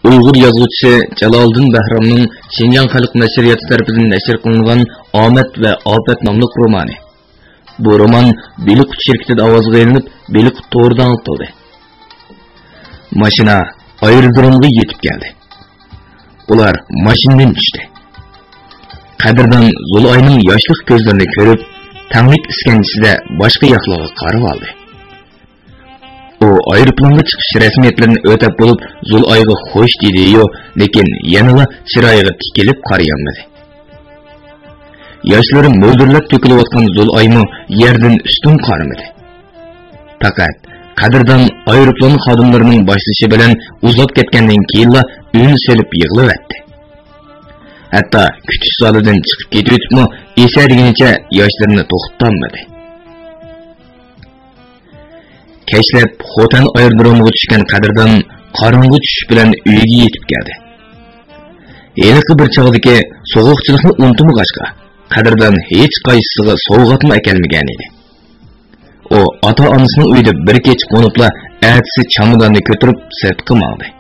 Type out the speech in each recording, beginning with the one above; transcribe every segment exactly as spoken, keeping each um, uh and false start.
ئۇيغۇر يازغۇچىسى جالالىدىن بەھرامنىڭ شىنجاڭ خەلق نەشرىياتى تەرىپىدىن نەشر قىلىنغان ئامەت ۋە ئاپەت ناملىق رومانى. بۇ رومان بېلىق ئۇچۇش شىركىتىدە ئاۋازغا ئېلىنىپ، بېلىق تورىدا ئاڭلىتىلدى. ماشىنا ئايرودرومغا يېتىپ كەلدى. ئۇلار ماشىنىدىن چۈشتى. قەدىردان زۇلئاينىڭ ياشلىق كۆزلىرىنى كۆرۈپ، تەڭلىك ئىسكەنجىسىدە باشقا ياقلارغا قارىۋالدى. ئۇ ئايروپىلانغا چىقىش رەسمىيەتلىرىنى ئۆتەپ بولۇپ، زۇلئايغا خوش دېدى-يۇ، لېكىن يەنىلا چىرايىغا تىكىلىپ قارىيالمىدى. ياشلىرى مۆلدۈرلەپ تۆكۈلۈۋاتقان زۇلئايمۇ يەردىن ئۈستۈن قارىمىدى. پەقەت قەدىردان ئايروپىلان خادىملىرىنىڭ باشلىشى بىلەن ئۇزاپ كەتكەندىن كېيىنلا ئۈن سېلىپ يىغلىۋەتتى. ھەتتا كۈتۈش زالىدىن چىقىپ كېتىۋېتىپمۇ ئېسەدىگىنىچە ياشلىرىنى توختىتالمىدى. كەچلەپ خوتەن ئايرودرومىغا چۈشكەن قەدىردان قاراڭغۇ چۈشۈش بىلەن ئۆيىگە يېتىپ كەلدى. ھېلىقى بىر چاغدىكى سوغۇقچىلىقنى ئۇنتۇمىغاچقا، قەدىردان ھېچقايسىسىغا سوۋغاتمۇ ئەكەلمىگەنىدى. ئۇ ئاتا-ئانىسىنىڭ ئۆيىدە بىر كېچە قونۇپلا، ئەتىسى چاماداننى كۆتۈرۈپ سىرتقا ماڭدى.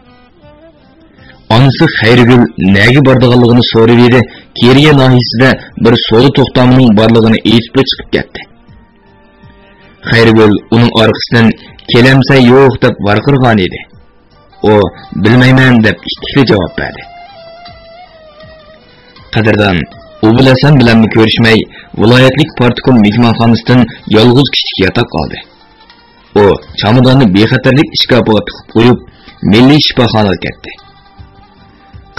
ئانىسى خەيرىگۈل نەگە بارىدىغانلىقىنى سورىۋىدى، كېرىيە ناھىيەسىدە بىر سودا توختامىنىڭ بارلىقىنى ئېيتىپلا چىقىپ كەتتى. خەيرىگۈل ئۇنىڭ ئارقىسىدىن «كېلەمسەن يوق» دەپ ۋارقىرىغانىدى. ئۇ «بىلمەيمەن» دەپ ئىتتىكلا جاۋاب بەردى. قەدىردان ئوبۇل ھەسەن بىلەنمۇ كۆرۈشمەي، ۋىلايەتلىك پارتكوم مېھمانخانىسىدىن يالغۇز كىچىك ياتاق ئالدى. ئۇ چاماداننى بىخەتەرلىك ئىشكاپىغا تىقىپ قويۇپ، مىللىي شىپاخانىغا كەتتى.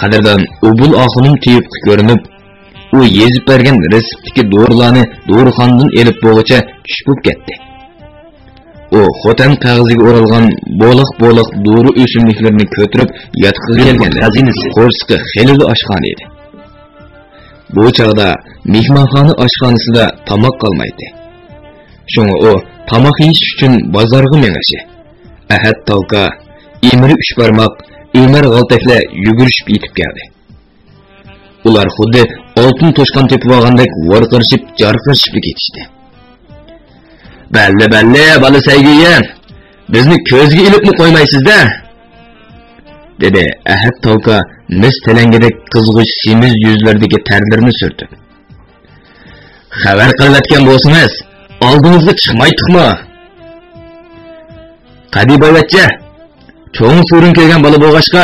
قەدىردان ئوبۇل ئاخۇنۇم تېۋىپقا كۆرۈنۈپ، ئۇ يېزىپ بەرگەن رېتسېپتتىكى دورىلارنى دورىخانىدىن ئېلىپ بولغۇچە چۈش بولۇپ كەتتى. ئۇ خوتەن قەغىزىگە ئورالغان بولاق-بولاق دورا ئۆسۈملۈكلىرىنى كۆتۈرۈپ ياتىقىغا كەلگەندە، خەزىنىسى، قورسىقى خېلىلا ئاچقانىدى. بۇ چاغدا مېھمانخانا ئاشخانىسىدا تاماق قالمايتتى. شۇڭا ئۇ تاماق يېيىش ئۈچۈن بازارغا مېڭىشى، ئەھەت تالكا، ئىمرى ئۈچ بارماق، ئۆمەر غالتەكلەر يۈگۈرۈشۈپ يېتىپ كەلدى. ئۇلار خۇددى ئالتۇن توشقان تېپىۋالغاندەك ۋارقىرىشىپ، جارقىرىشىپلا كېتىشتى. «بەللى، بەللى، بالا سەيگۈيەن، بىزنى كۆزگە ئىلىپمۇ قويمايسىز-دە!» دېدى ئەھەت تالكا مىس تەلەڭگىدەك قىزغۇچ سېمىز يۈزلىرىدىكى تەرلىرىنى سۈرتۈپ. «خەۋەر قىلىۋەتكەن بولسىڭىز، ئالدىڭىزغا چىقمايتتۇقمۇ؟ قەدىبايۋەچچە، چوڭ سورۇن كۆرگەن بالا بولغاچقا.»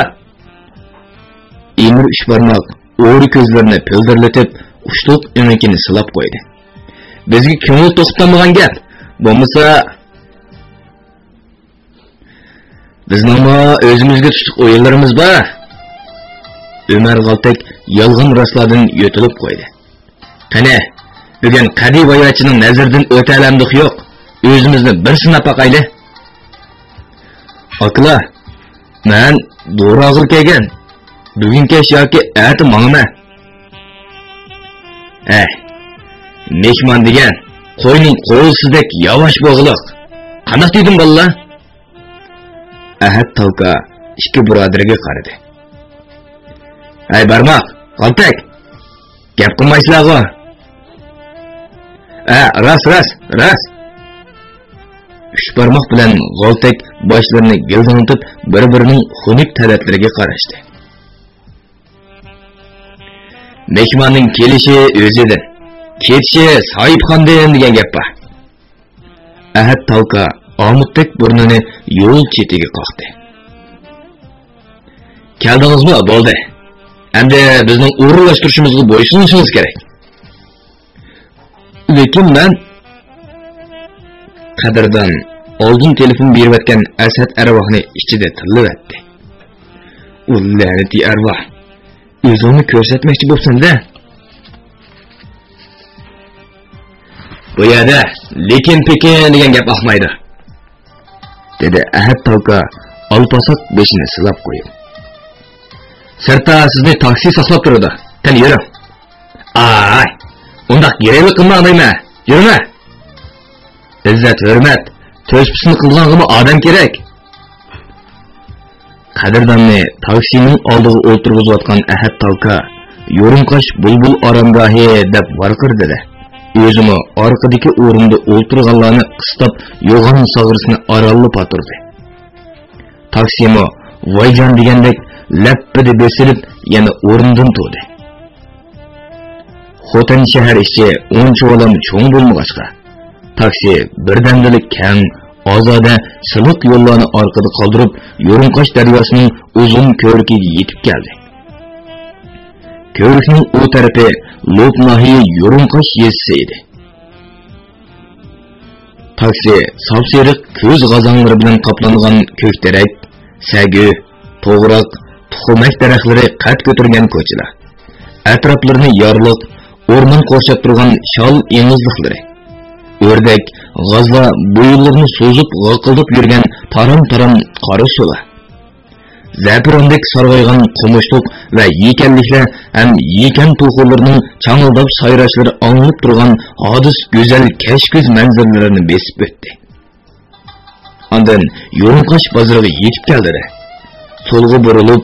ئىمىر ئۈچ بارماق ئورا كۆزلىرىنى پىلدىرلىتىپ، ئۇشتۇمتۇت ئۆمىكىنى سىلاپ قويدى. «بىزگە كۆڭۈل توختىمىغان گەپ. بولمىسا، بىزنىڭمۇ ئۆزىمىزگە تۇتۇق ئويۇنلىرىمىز بار.» ئۆمەر غالتەك يالغان راستلاردىن يۆتىلىپ قويدى. «قېنى، بۈگۈن قەدىۋايۋەچچىنىڭ نەزىرىدىن ئۆتەلەمدۇق يوق؟ ئۆزىمىزنى بىر سىناپ باقايلى.» «ئاكىلار، مەن دورا ئالغىلى كەلگەن. بۈگۈن كەچ ياكى ئەتە ماڭىمەن.» «ھەي، مېھمان دېگەن قوينىڭ قوزىسىدەك ياۋاش بولغۇلۇق. قانداق دېدىم، بالىلار؟» ئەھەت تالكا ئىككى بۇرادىرىگە قارىدى. «ھەي، بارماق، غالتەك! گەپ قىلمايسىلەرغۇ؟» «ھە، راست، راست، راست!» ئۈچ بارماق بىلەن غالتەك باشلىرىنى گىلدىڭلىتىپ، بىر-بىرىنىڭ خۇنۈك تەلەتلىرىگە قاراشتى. «مېھماننىڭ كېلىشى ئۆزىدىن، كېتىشى ساھىبخاندىن دېگەن گەپ بار.» ئەھەت تالكا ئامۇتتەك بۇرنىنى يول چېتىگە قاقتى. «كەلدىڭىزمۇ؟ بولدى. ئەمدى بىزنىڭ ئورۇنلاشتۇرۇشىمىزغا بويسۇنۇشىڭىز كېرەك.» «لېكىن مەن...» قەدىردان ئالدىن تېلېفون بېرىۋەتكەن ئەسئەت ئەرۋاھنى ئىچىدە تىللىۋەتتى. «ئۇ لەنىتى ئەرۋاھ، ئۆزۈڭنى كۆرسەتمەكچى بوپسەن-دە!» «بۇ يەردە لېكىن-پېكىن دېگەن گەپ ئاقمايدۇ.» دېدى ئەھەت تالكا ئالپاساق بېشىنى سىلاپ قويۇپ. «سىرتتا سىزنى تاكسى ساقلاپ تۇرىدۇ. قېنى، يۈرۈڭ.» «ئاي، ئۇنداق گىرەيلىك قىلماڭ دەيمەن. يۈرمە!» «ئىززەت-ھۆرمەت تۆسپىسىنى قىلىدىغانغىمۇ ئادەم كېرەك.» قەدىرداننى تاكسىنىڭ ئالدىغا ئولتۇرغۇزۇۋاتقان ئەھەت تالكا «يۇرۇڭقاش بۇلبۇل ئارامگاھى» دەپ ۋارقىرىدى-دە، ئۆزىمۇ ئارقىدىكى ئورۇندا ئولتۇرغانلارنى قىستاپ، يوغان ساغرىسىنى ئارانلا پاتۇردى. تاكسىمۇ ۋايجان دېگەندەك لەپپىدە بېسىلىپ، يەنە ئورنىدىن تۇردى. خوتەن شەھەر ئىچى ئۇنچىۋالام چوڭ بولمىغاچقا، تاكسى بىردەمدىلا كەڭ، ئازادە، سىلىق يوللارنى ئارقىدا قالدۇرۇپ، يۇرۇڭقاش دەرياسىنىڭ ئۇزۇن كۆۋرۈكىگە يېتىپ كەلدى. كۆۋرۈكنىڭ ئۇ تەرىپى لوپ ناھىيە يۇرۇڭقاش يېزىسى ئىدى. تاكسى ساپسېرىق كۈز غازاڭلىرى بىلەن قاپلانغان كۆك تېرەك، سەگۈ، توغراق، تۇخۇمەك دەرەخلىرى قەد كۆتۈرگەن كوچىلار، ئەتراپلىرىنى يارلىق، ئورمان قورشاپ تۇرغان شال ئېڭىزلىقلىرى، ئۆردەك، غازلا بويۇنلىرىنى سوزۇپ غاقىلداپ يۈرگەن تارام-تارام قارا سۇلار، زەپىراندەك سارغايغان قومۇشلۇق ۋە يېكەنلىكلەر ھەم يېكەن توخۇلىرىنىڭ چاڭىلداپ سايراشلىرى ئاڭلىنىپ تۇرغان ھادىس گۈزەل كەچكۈز مەنزىرىلىرىنى بېسىپ ئۆتتى. ئاندىن يۇرۇڭقاش بازىرىغا يېتىپ كەلدى. سولغا بۇرۇلۇپ،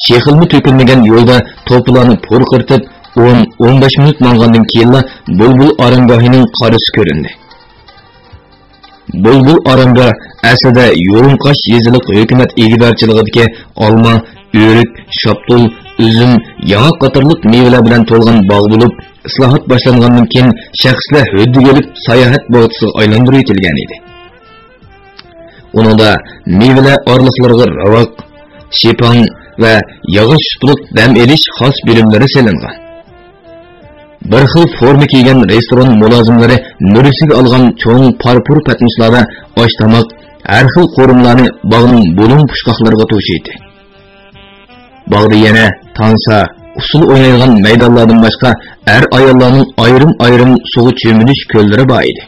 شېخىلمۇ تۆكۈلمىگەن يولدا توپىلارنى پۇرقىرىتىپ، ئون، ئون بەش مىنۇت ماڭغاندىن كېيىنلا بۇلبۇل ئارامگاھىنىڭ قارىسى كۆرۈندى. بۇلبۇل ئارامگاھ ئەسلىدە يۇرۇڭقاش يېزىلىق ھۆكۈمەت ئىگىدارچىلىقىدىكى ئالما، ئۆرۈك، شاپتۇل، ئۈزۈم، ياڭاق قاتارلىق مېۋىلەر بىلەن تولغان باغ بولۇپ، ئىسلاھات باشلانغاندىن كېيىن شەخسلەر ھۆددىگە ئېلىپ ساياھەت باغچىسىغا ئايلاندۇرۇۋېتىلگەن ئىدى. ئۇنىڭدا مېۋىلەر ئارىلىقلىرىغا راۋاق، شىپاڭ ۋە ياغاچ سۇپىلىق دەم ئېلىش خاس بۆلۈملىرى سېلىنغان. بىر خىل فورما كىيگەن رېستوران مۇلازىملىرى مۈرىسىگە ئالغان چوڭ پارپۇر پەتنۇسلاردا ئاش-تاماق، ھەر خىل قورۇمىلارنى باغنىڭ بۇلۇڭ پۇچقاقلىرىغا توشۇيتتى. باغدا يەنە تانسا، ئۇسسۇل ئوينايدىغان مەيدانلاردىن باشقا ئەر-ئاياللارنىڭ ئايرىم-ئايرىم سۇغا چۆمۈلۈش كۆللىرى بار ئىدى.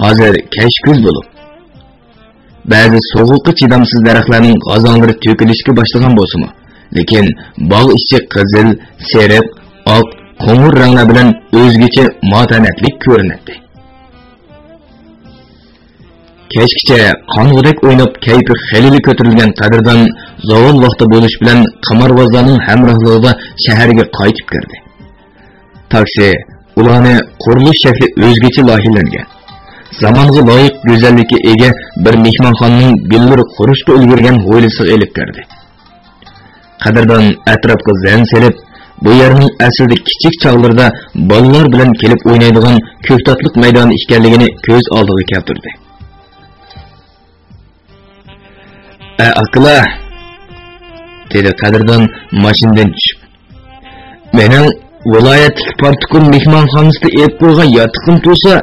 ھازىر كەچ كۈز بولۇپ، بەزى سوغۇققا چىدامسىز دەرەخلەرنىڭ غازاڭلىرى تۆكۈلۈشكە باشلىغان بولسىمۇ، لېكىن باغ ئىچى قىزىل، سېرىق، ئاق، قوڭۇر رەڭلەر بىلەن ئۆزگىچە ماتەمەتلىك كۆرۈنەتتى. كەچكىچە قانغۇدەك ئويناپ، كەيپى خېلىلا كۆتۈرۈلگەن قەدىردان زاۋال ۋاقتى بولۇش بىلەن قىمارۋازلارنىڭ ھەمراھلىقىدا شەھەرگە قايتىپ كىردى. تاكسى ئۇلارنى قۇرۇلۇش شەكلى ئۆزگىچە لايىھەلەنگەن، زامانغا لايىق گۈزەللىككە ئىگە بىر مېھمانخانىنىڭ بىللىرى قۇرۇشقا ئۈلگۈرگەن ھويلىسىغا ئېلىپ كىردى. قەدىردان ئەتراپقا زەن سېلىپ، بۇ يەرنىڭ ئەسلىدە كىچىك چاغلىرىدا بالىلار بىلەن كېلىپ ئوينايدىغان كۆكتاتلىق مەيدانى ئىكەنلىكىنى كۆز ئالدىغا كەلتۈردى. ئە، ئاكىلار، دېدى قەدىردان ماشىنىدىن چۈشۈپ. مېنىڭ ۋىلايەتلىك پارتكوم مېھمانخانىسىدا ئېلىپ قويغان ياتىقىم تۇرسا،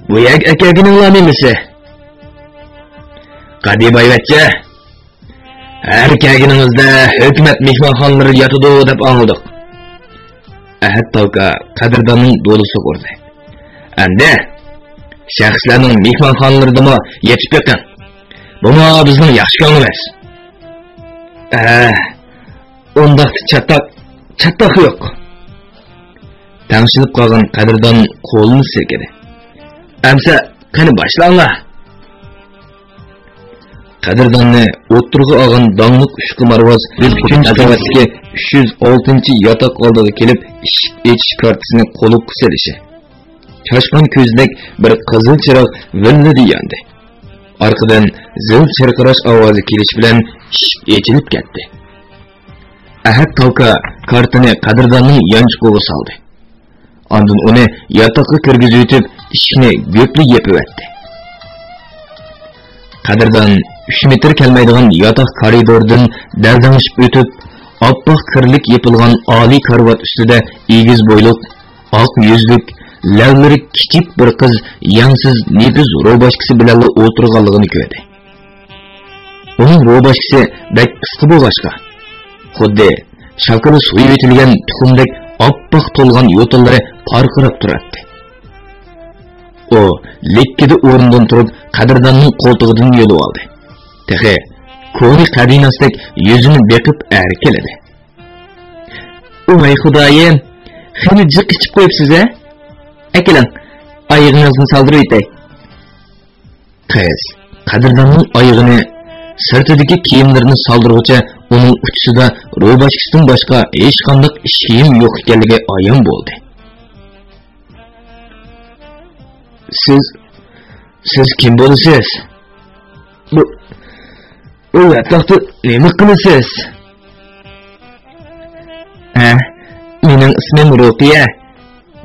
بۇ يەرگە ئەكەلگىنىڭلار نېمىسى؟ قەدىبايۋەتچە، ھەر كەلگىنىڭىزدە ھۆكۈمەت مېھمانخانىلىرى ياتىدۇ دەپ ئاڭلىدۇق. ئەھەت تاۋكا قەدىرداننىڭ دولىسىغا ئۇردى. ئەمدى شەخسلەرنىڭ مېھمانخانىلىرىدىمۇ يېتىپ بېقىڭ. بۇمۇ بىزنىڭ ياخشى كۆڭلىمىز. ئە، ئۇنداقتا چاتاق، چاتاق يوق. تەڭشىلىپ قالغان قەدىردان قولىنى سىلكىدى. ئەمسە قېنى باشلاڭلار. قەدىرداننى ئوتتۇرىغا ئالغان داڭلىق ئۈچ قىمارۋاز ئۈچىنچى قەۋەتتىكى ئۈچ يۈز ئالتىنچى ياتاق ئالدىغا كېلىپ، ئىشىك ئېچىش كارتىسىنى قولۇققا سېلىشى، چاشقان كۆزىدەك بىر قىزىل چىراغ ۋىللىدە ياندى. ئارقىدىن زىل چىرقىراش ئاۋازى كېلىشى بىلەن ئىشىك ئېچىلىپ كەتتى. ئەھەت تاۋكا كارتىنى قەدىرداننىڭ يانچۇقىغا سالدى. ئاندىن ئۇنى ياتاققا كىرگۈزۈۋېتىپ، ئىشىكنى گۈپلا يېپىۋەتتى. قەدىردان ئۈچ مېتىر كەلمەيدىغان ياتاق كارىدوردىن دەلدەڭشىپ ئۆتۈپ، ئاپئاق كىرلىك يېپىلغان ئالىي كارىۋات ئۈستىدە ئېگىز بويلۇق، ئاق يۈزلۈك، لەۋلىرى كىچىك بىر قىز يەڭسىز نېپىز روباشكىسى بىلەنلا ئولتۇرغانلىقىنى كۆردى. ئۇنىڭ روباشكىسى بەك قىسقا بولغاچقا، خۇددى شاكىلى سويۇۋېتىلگەن تۇخۇمدەك ئاپئاق تولغان يوتىلىرى پارقىراپ تۇراتتى. ئۇ لىككىدە ئورنىدىن تۇرۇپ، قەدىرداننىڭ قولتۇقىدىن يۆلىۋالدى. تېخى كونا قەدىناستەك يۈزىنى بېقىپ ئەركىلىدى. ۋاي خۇدايىم، خېلى جىق ئىچىپ قويۇپسىز ھە؟ ئەكېلىڭ، ئايىغىڭىزنى سالدۇرۇۋېتەي. قىز قەدىرداننىڭ ئايىغىنى، سىرتىدىكى كىيىملىرىنى سالدۇرغۇچە ئۇنىڭ ئۇچىسىدا روباشكىسىدىن باشقا ھېچقانداق ئىش كىيىم يوق ئىكەنلىكى ئايان بولدى. سىز، سىز كىم بولىسىز؟ بۇ، ئۇ ياتاقتا نېمە قىلىسىز؟ ھە، مېنىڭ ئىسمىم رۇقىيە.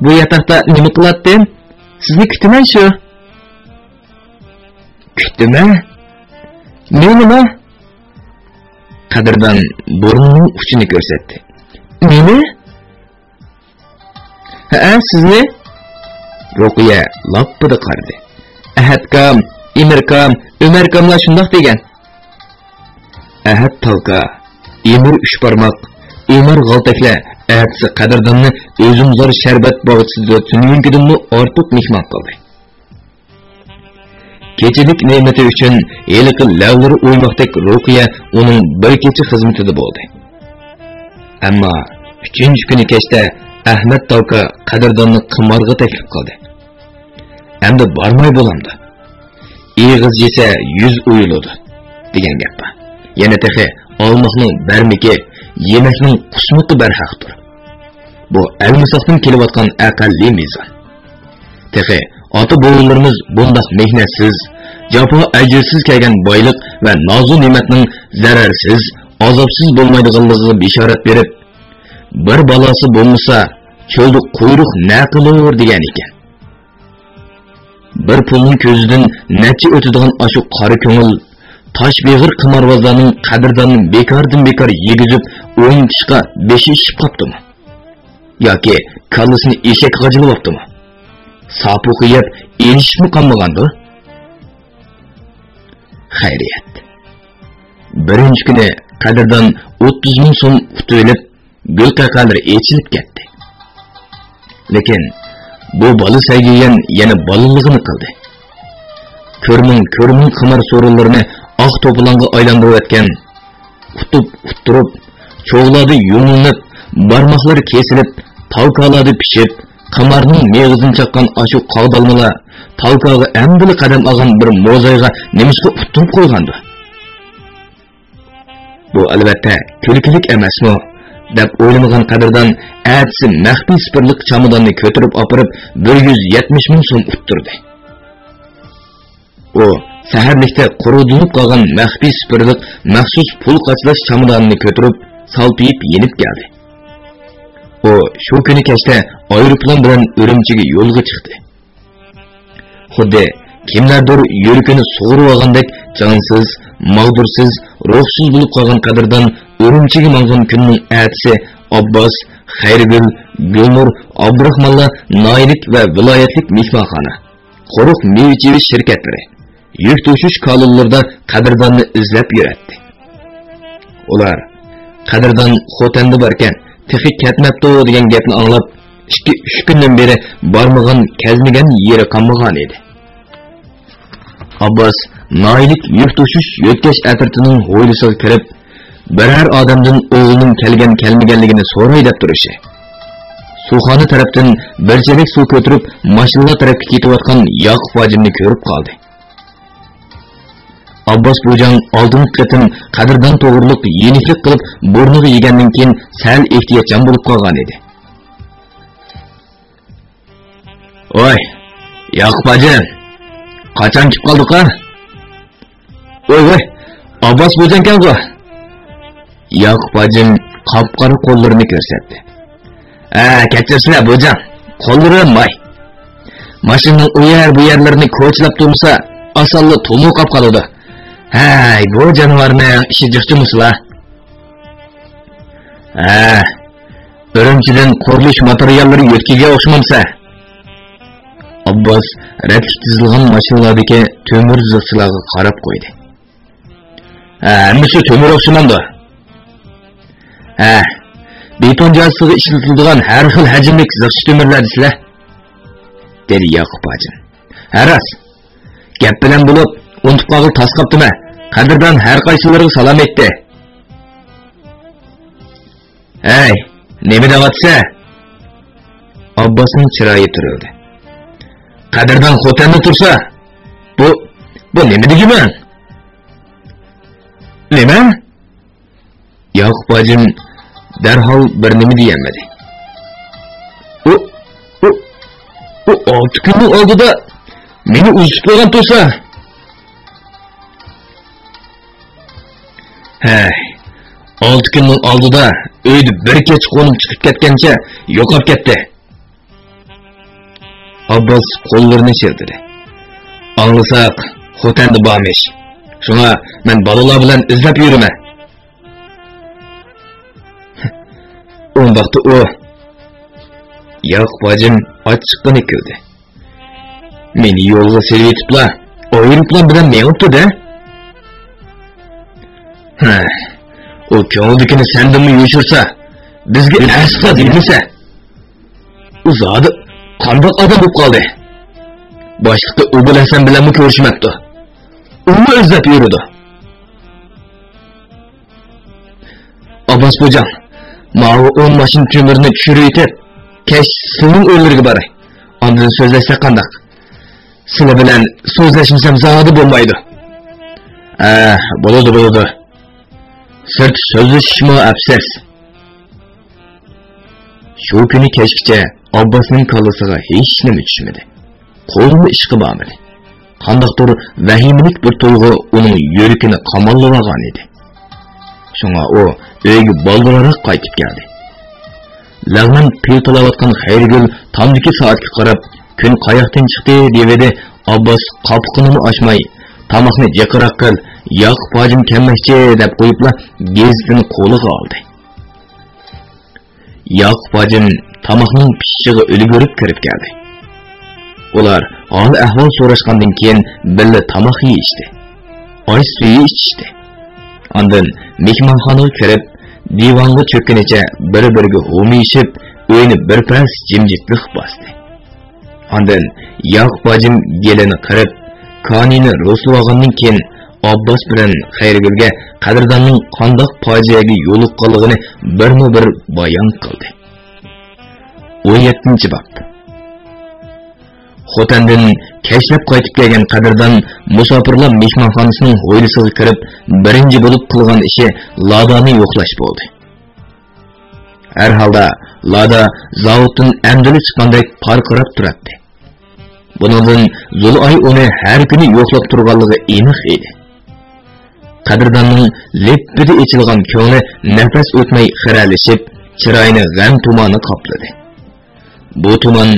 بۇ ياتاقتا نېمە قىلاتتىم؟ سىزنى كۈتىمەن شۇ. كۈتتىمە؟ مېنىمۇ؟ قەدىردان بۇرنىنىڭ ئۇچىنى كۆرسەتتى. مېنى؟ ھەئە، سىزنى. رۇقىيە لاپپىدە قارىدى. ئەھەتكام، ئىمىركام، ئۆمەركاملار شۇنداق دېگەن. ئەھەت تاۋكا، ئىمىر ئۈچ بارماق، ئۆمەر غالتەكلەر ئەتىسى قەدىرداننى ئۈزۈمزار شەربەت باغچىسىدا تۈنۈگۈنكىدىنمۇ ئارتۇق مېھمان قىلدى. كېچىلىك نېمىتى ئۈچۈن ھېلىقى لەۋلىرى ئويماقتەك رۇقىيە ئۇنىڭ بىر كېچە خىزمىتىدە بولدى. ئەمما ئۈچىنچى كۈنى كەچتە ئەھمەت تاۋكا قەدىرداننى قىمارغا تەكلىپ قىلدى. ئەمدى بارماي بولامدۇ؟ ئېغىز يېسە يۈز ئويۇلىدۇ، دېگەن گەپ بار. يەنە تېخى ئالماقنىڭ بەرمىكى، يېمەكنىڭ قۇسمىقى بەرھەقتۇر. بۇ ئەلمىساقتىن كېلىۋاتقان ئەقەللىي مىزان. تېخى ئاتا-بوۋىلىرىمىز بۇنداق مېھنەتسىز، جاپا-ئەجىرسىز كەلگەن بايلىق ۋە نازۇ-نېمەتنىڭ زەرەرسىز، ئازابسىز بولمايدىغانلىقىغا بېشارەت بېرىپ، بىر بالاسى بولمىسا، چۆلدە قۇيرۇق نە قىلۇر دېگەن ئىكەن. بىر پۇلنىڭ كۆزىدىن نەچچە ئۆتىدىغان ئاشۇ قارا كۆڭۈل، تاش بېغىر قىمارۋازلارنىڭ قەدىرداننى بىكاردىن بىكار يېگۈزۈپ ئوينىتىشقا بېشى ئىششىپ قاپتىمۇ؟ ياكى كاللىسىنى ئېشەك غاجىلىۋاپتىمۇ؟ ساپۇقى يەپ ئېلىشىپمۇ قالمىغاندۇ؟ خەيرىيەت. بىرىنچى كۈنى قەدىردان ئوتتۇز مىڭ سوم ئۇتۇۋېلىپ، گۈل قەقەلىرى ئېچىلىپ كەتتى. لېكىن بۇ بالا سەگىيەن يەنە بالىلىقىنى قىلدى. كۆرمىڭ، كۆرمىڭ قىمار سورۇنلىرىنى ئاق توپىلاڭغا ئايلاندۇرۇۋەتكەن، ئۇتۇپ، ئۇتتۇرۇپ، چوغلاردا يۇمۇلۇنۇپ، بارماقلىرى كېسىلىپ، تاۋكالاردا پىشىپ، قىمارنىڭ مېغىزىنى چاققان ئاشۇ قاغدالمىلار تاۋكاغا ئەمدىلا قەدەم ئالغان بىر موزايغا نېمىشقا ئۇتتۇرۇپ قويغاندۇ؟ بۇ، ئەلۋەتتە، كۈلكىلىك ئەمەسمۇ؟ دەپ ئويلىمىغان قەدىردان ئەتىسى مەخپىي سىپىرلىق چاماداننى كۆتۈرۈپ ئاپىرىپ، بىر يۈز يەتمىش مىڭ سوم ئۇتتۇردى. ئۇ سەھەرلىكتە قۇرۇدۇلۇپ قالغان مەخپىي سىپىرلىق مەخسۇس پۇل قاچىلاش چامادانىنى كۆتۈرۈپ، سالپىيىپ يېنىپ كەلدى. ئۇ شۇ كۈنى كەچتە ئايروپىلان بىلەن ئۈرۈمچىگە يولغا چىقتى. خۇددى كىملەردۇر يۈرىكىنى سۇغۇرۇۋالغاندەك جانسىز، ماغدۇرسىز، روھسىز بولۇپ قالغان قەدىردان ئۈرۈمچىگە ماڭغان كۈننىڭ ئەتىسى ئابباس، خەيرىگۈل، گۈلنۇر، ئابدۇراخمانلار ناھىيەلىك ۋە ۋىلايەتلىك مېھمانخانا، قۇرۇق مېۋە-چېۋە شىركەتلىرى، يۈك توشۇش كالونلىرىدا قەدىرداننى ئىزدەپ يۈرەتتى. ئۇلار، «قەدىردان خوتەندە باركەن، تېخى كەتمەپتۇ» دېگەن گەپنى ئاڭلاپ، ئىككى، ئۈچ كۈندىن بېرى بارمىغان، كەزمىگەن يېرى قالمىغانىدى. ئابباس ناھىيەلىك يۈك توشۇش يۆتكەش ئەترىتىنىڭ ھويلىسىغا كىرىپ، بىرەر ئادەمدىن ئوغلىنىڭ كەلگەن-كەلمىگەنلىكىنى سوراي دەپ تۇرۇشى، سۇخانا تەرەپتىن بىر چېلەك سۇ كۆتۈرۈپ، ماشىنىلار تەرەپكە كېتىۋاتقان ياقۇپ ھاجىمنى كۆرۈپ قالدى. ئابباس بۇجاڭ ئالدىنقى قېتىم قەدىردان توغرۇلۇق يېنىكلىك قىلىپ بۇرنىغا يېگەندىن كېيىن سەل ئېھتىياتچان بولۇپ قالغانىدى. «ۋاي، ياقۇپ ھاجىم، قاچان كېلىپ قالدۇق-ھە؟» «ۋاي، ۋاي، ئابباس بۇجاڭكەنغۇ؟» ياقۇپ ھاجىم قاپقارا قوللىرىنى كۆرسەتتى. «ھە، كەچۈرسىلە بۇجاڭ، قوللىرىم ماي. ماشىنىنىڭ ئۇ يەر بۇ يەرلىرىنى كوچىلاپ تۇرمىسا، ئاسانلا تومۇرغاپ قالىدۇ. ھەي، بۇ جانىۋارنىڭ ئىشى جىق جۇمۇسىلا.» «ھە، ئۈرۈمچىدىن قۇرۇلۇش ماتېرىياللىرى يۆتكىگەن ئوخشىمامسە؟» ئابباس رەتلىك تىزىلغان ماشىنىلاردىكى تۆمۈر زىخچىلارغا قاراپ قويدى. «ھە، ھەممىسى تۆمۈر ئوخشىمامدۇ؟» «ھە، بېتون جازىسىغا ئىشلىتىلىدىغان ھەر خىل ھەجىملىك زىخچە تۆمۈرلەر دېسىلە»، دېدى ياقۇپ ھاجىم. «ھە، راست. گەپ بىلەن بولۇپ، ئۇنتۇپ قالغىلى تاس قاپتىمەن. قەدىردان ھەر قايسىلىرىغا سالام ئېيتتى.» «ھەي، نېمە دەۋاتىسەن؟» ئابباسنىڭ چىرايى تۈرۈلدى. «قەدىردان خوتەندە تۇرسا، بۇ، بۇ نېمە دېگىنىڭ؟» «نېمە؟» ياقۇپ ھاجىم دەرھال بىر نېمە دېيەلمىدى. «ئۇ، ئۇ، ئۇ ئالتە كۈننىڭ ئالدىدا مېنى ئۇزىتىپ قويغان تۇرسا.» ھەي، ئالتە كۈننىڭ ئالدىدا ئۆيدە بىر كېچە قونۇپ چىقىپ كەتكەنچە يوقاپ كەتتى. ئابباس قوللىرىنى شىلتىدى. ئاڭلىساق، خوتەندە بارمىش. شۇڭا مەن بالىلار بىلەن ئىزدەپ يۈرىمەن. ئۇنداقتا ئۇ. ياقۇپ ھاجىم ئاچچىققىنە كۈلدى. مېنى يولغا سېلىۋېتىپلا، ئايروپىلان بىلەن مېڭىپتۇ-دە. ھە، ئۇ كۆڭلىدىكىنى سەندىنمۇ يوشۇرسا، بىزگە ئەسلا دېمىسە. ئۇ زادى قانداق ئادەم بولۇپ قالدى؟ باشلىقى ئوبۇل ھەسەن بىلەنمۇ كۆرۈشمەپتۇ. ئۇمۇ ئىزدەپ يۈرىدۇ. ئابباس خوجام، ماۋۇ ئون ماشىنا تۆمۈرنى چۈشۈرۈۋېتىپ، كەچ سىلىنىڭ ئۆيلىرىگە باراي. ئاندىن سۆزلەشسەك قانداق؟ سىلى بىلەن سۆزلەشمىسەم زادى بولمايدۇ. ئە، بولىدۇ، بولىدۇ. سىرت سۆزلىشىشمۇ ئەپسىز. شۇ كۈنى كەچكىچە ئابباسنىڭ كاللىسىغا ھېچنېمە چۈشمىدى. قولىمۇ ئىشقا بارمىدى. قانداقتۇر ۋەھىمىلىك بىر تۇيغۇ ئۇنىڭ يۈرىكىنى قاماللىۋالغان ئىدى. شۇڭا ئۇ ئۆيگە بالدۇرراق قايتىپ كەلدى. لەغمەن پىل تالاۋاتقان خەيرىگۈل تامدىكى سائەتكە قاراپ، كۈن قاياقتىن چىقتى دېۋىدى. ئابباس قاپىقىنىمۇ ئاچماي، تاماقنى جىقراق قىل، ياقۇپ ھاجىم كەلمەكچى دەپ قويۇپلا گېزىتىنى قولىغا ئالدى. ياقۇپ ھاجىم تاماقنىڭ پىشىشىغا ئۈلگۈرۈپ كىرىپ كەلدى. ئۇلار ھال-ئەھۋال سوراشقاندىن كېيىن بىللە تاماق يېيىشتى. ئاش سۈيى ئىچىشتى. ئاندىن مېھمانخانىغا كىرىپ، دىۋانغا چۆككىنىچە بىر-بىرىگە ھومىيىشىپ، ئۆينى بىر پەس جىمجىتلىق باستى. ئاندىن ياقۇپ ھاجىم گېلىنى قىرىپ، كانىينى رۇسلىۋالغاندىن كېيىن، ئابباس بىلەن خەيرىگۈلگە قەدىرداننىڭ قانداق پاجىئەگە يولۇققانلىقىنى بىرمۇ بىر بايان قىلدى. ئون يەتتىنچى باب. خوتەندىن كەچلەپ قايتىپ كەلگەن قەدىردان مۇساپىرلار مېھمانخانىسىنىڭ ھويلىسىغا كىرىپ، بىرىنچى بولۇپ قىلغان ئىشى لادانى يوقلاش بولدى. ھەر ھالدا لادا زاۋۇتتىن ئەمدىلا چىققاندەك پارقىراپ تۇراتتى. بۇنىڭدىن زۇلئاي ئۇنى ھەر كۈنى يوقلاپ تۇرغانلىقى ئېنىق ئىدى. قەدىرداننىڭ لىپپىدە ئېچىلغان كۆڭلى نەپەس ئۆتمەي خىرەلىشىپ، چىرايىنى غەم تۇمانى قاپلىدى. بۇ تۇمان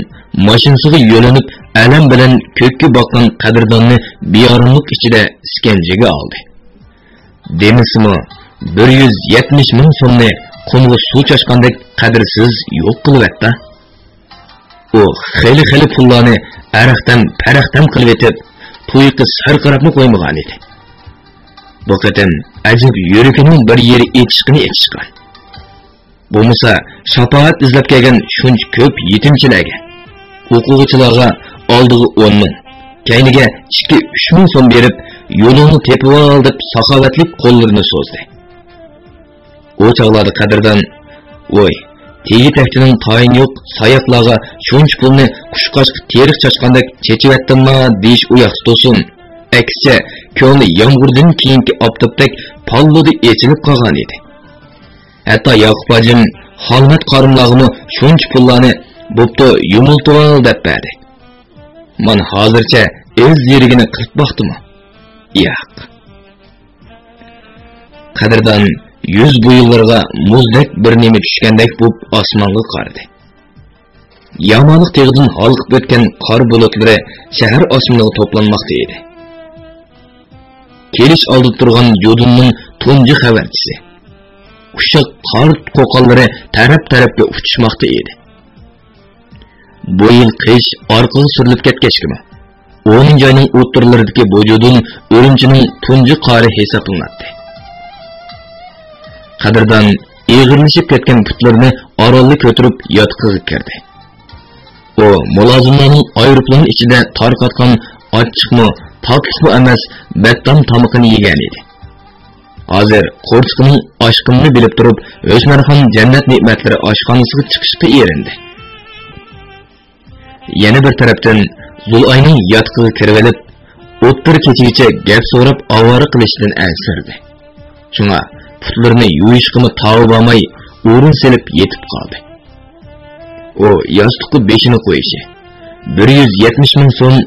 ماشىنىسىغا يۆلىنىپ، ئەلەم بىلەن كۆككە باققان قەدىرداننى بىئاراملىق ئىچىدە ئىسكەنجىگە ئالدى. دېمىسىمۇ، بىر يۈز يەتمىش مىڭ سومنى قۇمغا سۇ چاچقاندەك قەدىرسىز يوق قىلىۋەتتى. ئۇ خېلى-خېلى پۇللارنى ئەرەختەم-پەرەختەم قىلىۋېتىپ، تۇيىقى سىرقىراپمۇ قويمىغانىدى. بۇ قېتىم ئەجەب يۈرىكىنىڭ بىر يېرى ئېچىشقىنى ئېچىشقان. بولمىسا، شاپائەت ئىزدەپ كەلگەن شۇنچە كۆپ يېتىمچىلەرگە، ئوقۇغۇچىلارغا ئالدىغا ئون مىڭ، كەينىگە ئىككى-ئۈچ مىڭ سوم بېرىپ، يولۇڭنى تېپىۋال دەپ ساخاۋەتلىك قوللىرىنى سوزدى. ئۇ چاغلاردا قەدىردان، ۋوي، تېگى-تەكتىنىڭ تايىنى يوق ساياقلارغا شۇنچە پۇلنى قۇشقاچقا تېرىق چاچقاندەك چېچىۋەتتىمما دېيىش ئۇياقتا تۇرسۇن، ئەكسىچە، كۆڭلى يامغۇردىن كېيىنكى ئاپتاپتەك پاللىدا ئېچىلىپ قالغان ئىدى. ھەتتا ياقۇپ ھاجىم خالمەت قارىملارغىمۇ شۇنچە پۇللارنى، بوپتۇ، يۇمۇلتۇۋال دەپ بەردى. مانا ھازىرچە ئىز دېرىكىنى قىلىپ باقتىمۇ؟ ياق. قەدىردان يۈز بويۇنلىرىغا مۇزدەك بىر نېمە چۈشكەندەك بولۇپ ئاسمانغا قارىدى. يامالىق تېغىدىن ھالقىپ ئۆتكەن قار بۇلۇتلىرى شەھەر ئاسمىنىغا توپلانماقتا ئىدى. كېلىش ئالدىدا تۇرغان يودۇننىڭ تۇنجى خەۋەرچىسى. ئۇششاق قار قوقانلىرى تەرەپ-تەرەپكە ئۇچۇشماقتا ئىدى. بۇ يىل قىش ئارقىغا سۈرۈلۈپ كەتكەچكىمۇ، ئونىنچى ئاينىڭ ئوتتۇرىلىرىدىكى بۇ يودۇن ئۈرۈمچىنىڭ تۇنجى قارى ھېسابلىناتتى. قەدىردان ئېغىرلىشىپ كەتكەن پۇتلىرىنى ئارانلا كۆتۈرۈپ ياتىقىغا كىردى. ئۇ مۇلازىملارنىڭ ئايروپىلان ئىچىدە تارقاتقان ئاچچىقمۇ، تاتلىقمۇ ئەمەس، بەتتام تامىقىنى يېگەن ئىدى. ھازىر قورسىقىنىڭ ئاچقىنىنى بىلىپ تۇرۇپ، ھۆسنارخان جەننەت نېمەتلىرى ئاشخانىسىغا چىقىشقا ئېرىندى. يەنە بىر تەرەپتىن، زۇلئاينىڭ ياتىقىغا كىرىۋېلىپ، ئوتتۇرا كېچىگىچە گەپ سوراپ ئاۋارە قىلىشتىن ئەنسىرىدى. شۇڭا پۇتلىرىنى يۇيۇشقىمۇ تاۋى بارماي، ئورۇن سېلىپ يېتىپ قالدى. ئۇ ياستۇققا بېشىنى قويۇشى، بىر يۈز يەتمىش مىڭ سوم،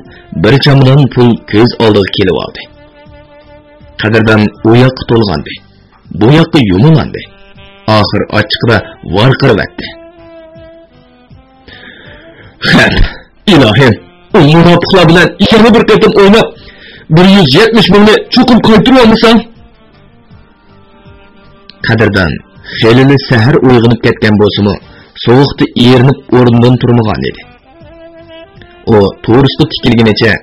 بىر چامادان پۇل كۆز ئالدىغا كېلىۋالدى. قەدىردان ئۇ ياققا تولغانىدى. بۇ ياققا يۇمۇلاندى. ئاخىر ئاچچىقىدا ۋارقىرىۋەتتى. ھە، ئىلاھىم، ئۇ مۇناپىقلار بىلەن يەنە بىر قېتىم ئويناپ، بىر يۈز يەتمىش مىڭنى چوقۇم قايتۇرۇۋالمىساڭ. قەدىردان خېلىلا سەھەر ئويغىنىپ كەتكەن بولسىمۇ، سوغۇقتا ئېرىنىپ ئورنىدىن تۇرمىغان ئىدى. ئۇ تورۇسقا تىكىلگىنىچە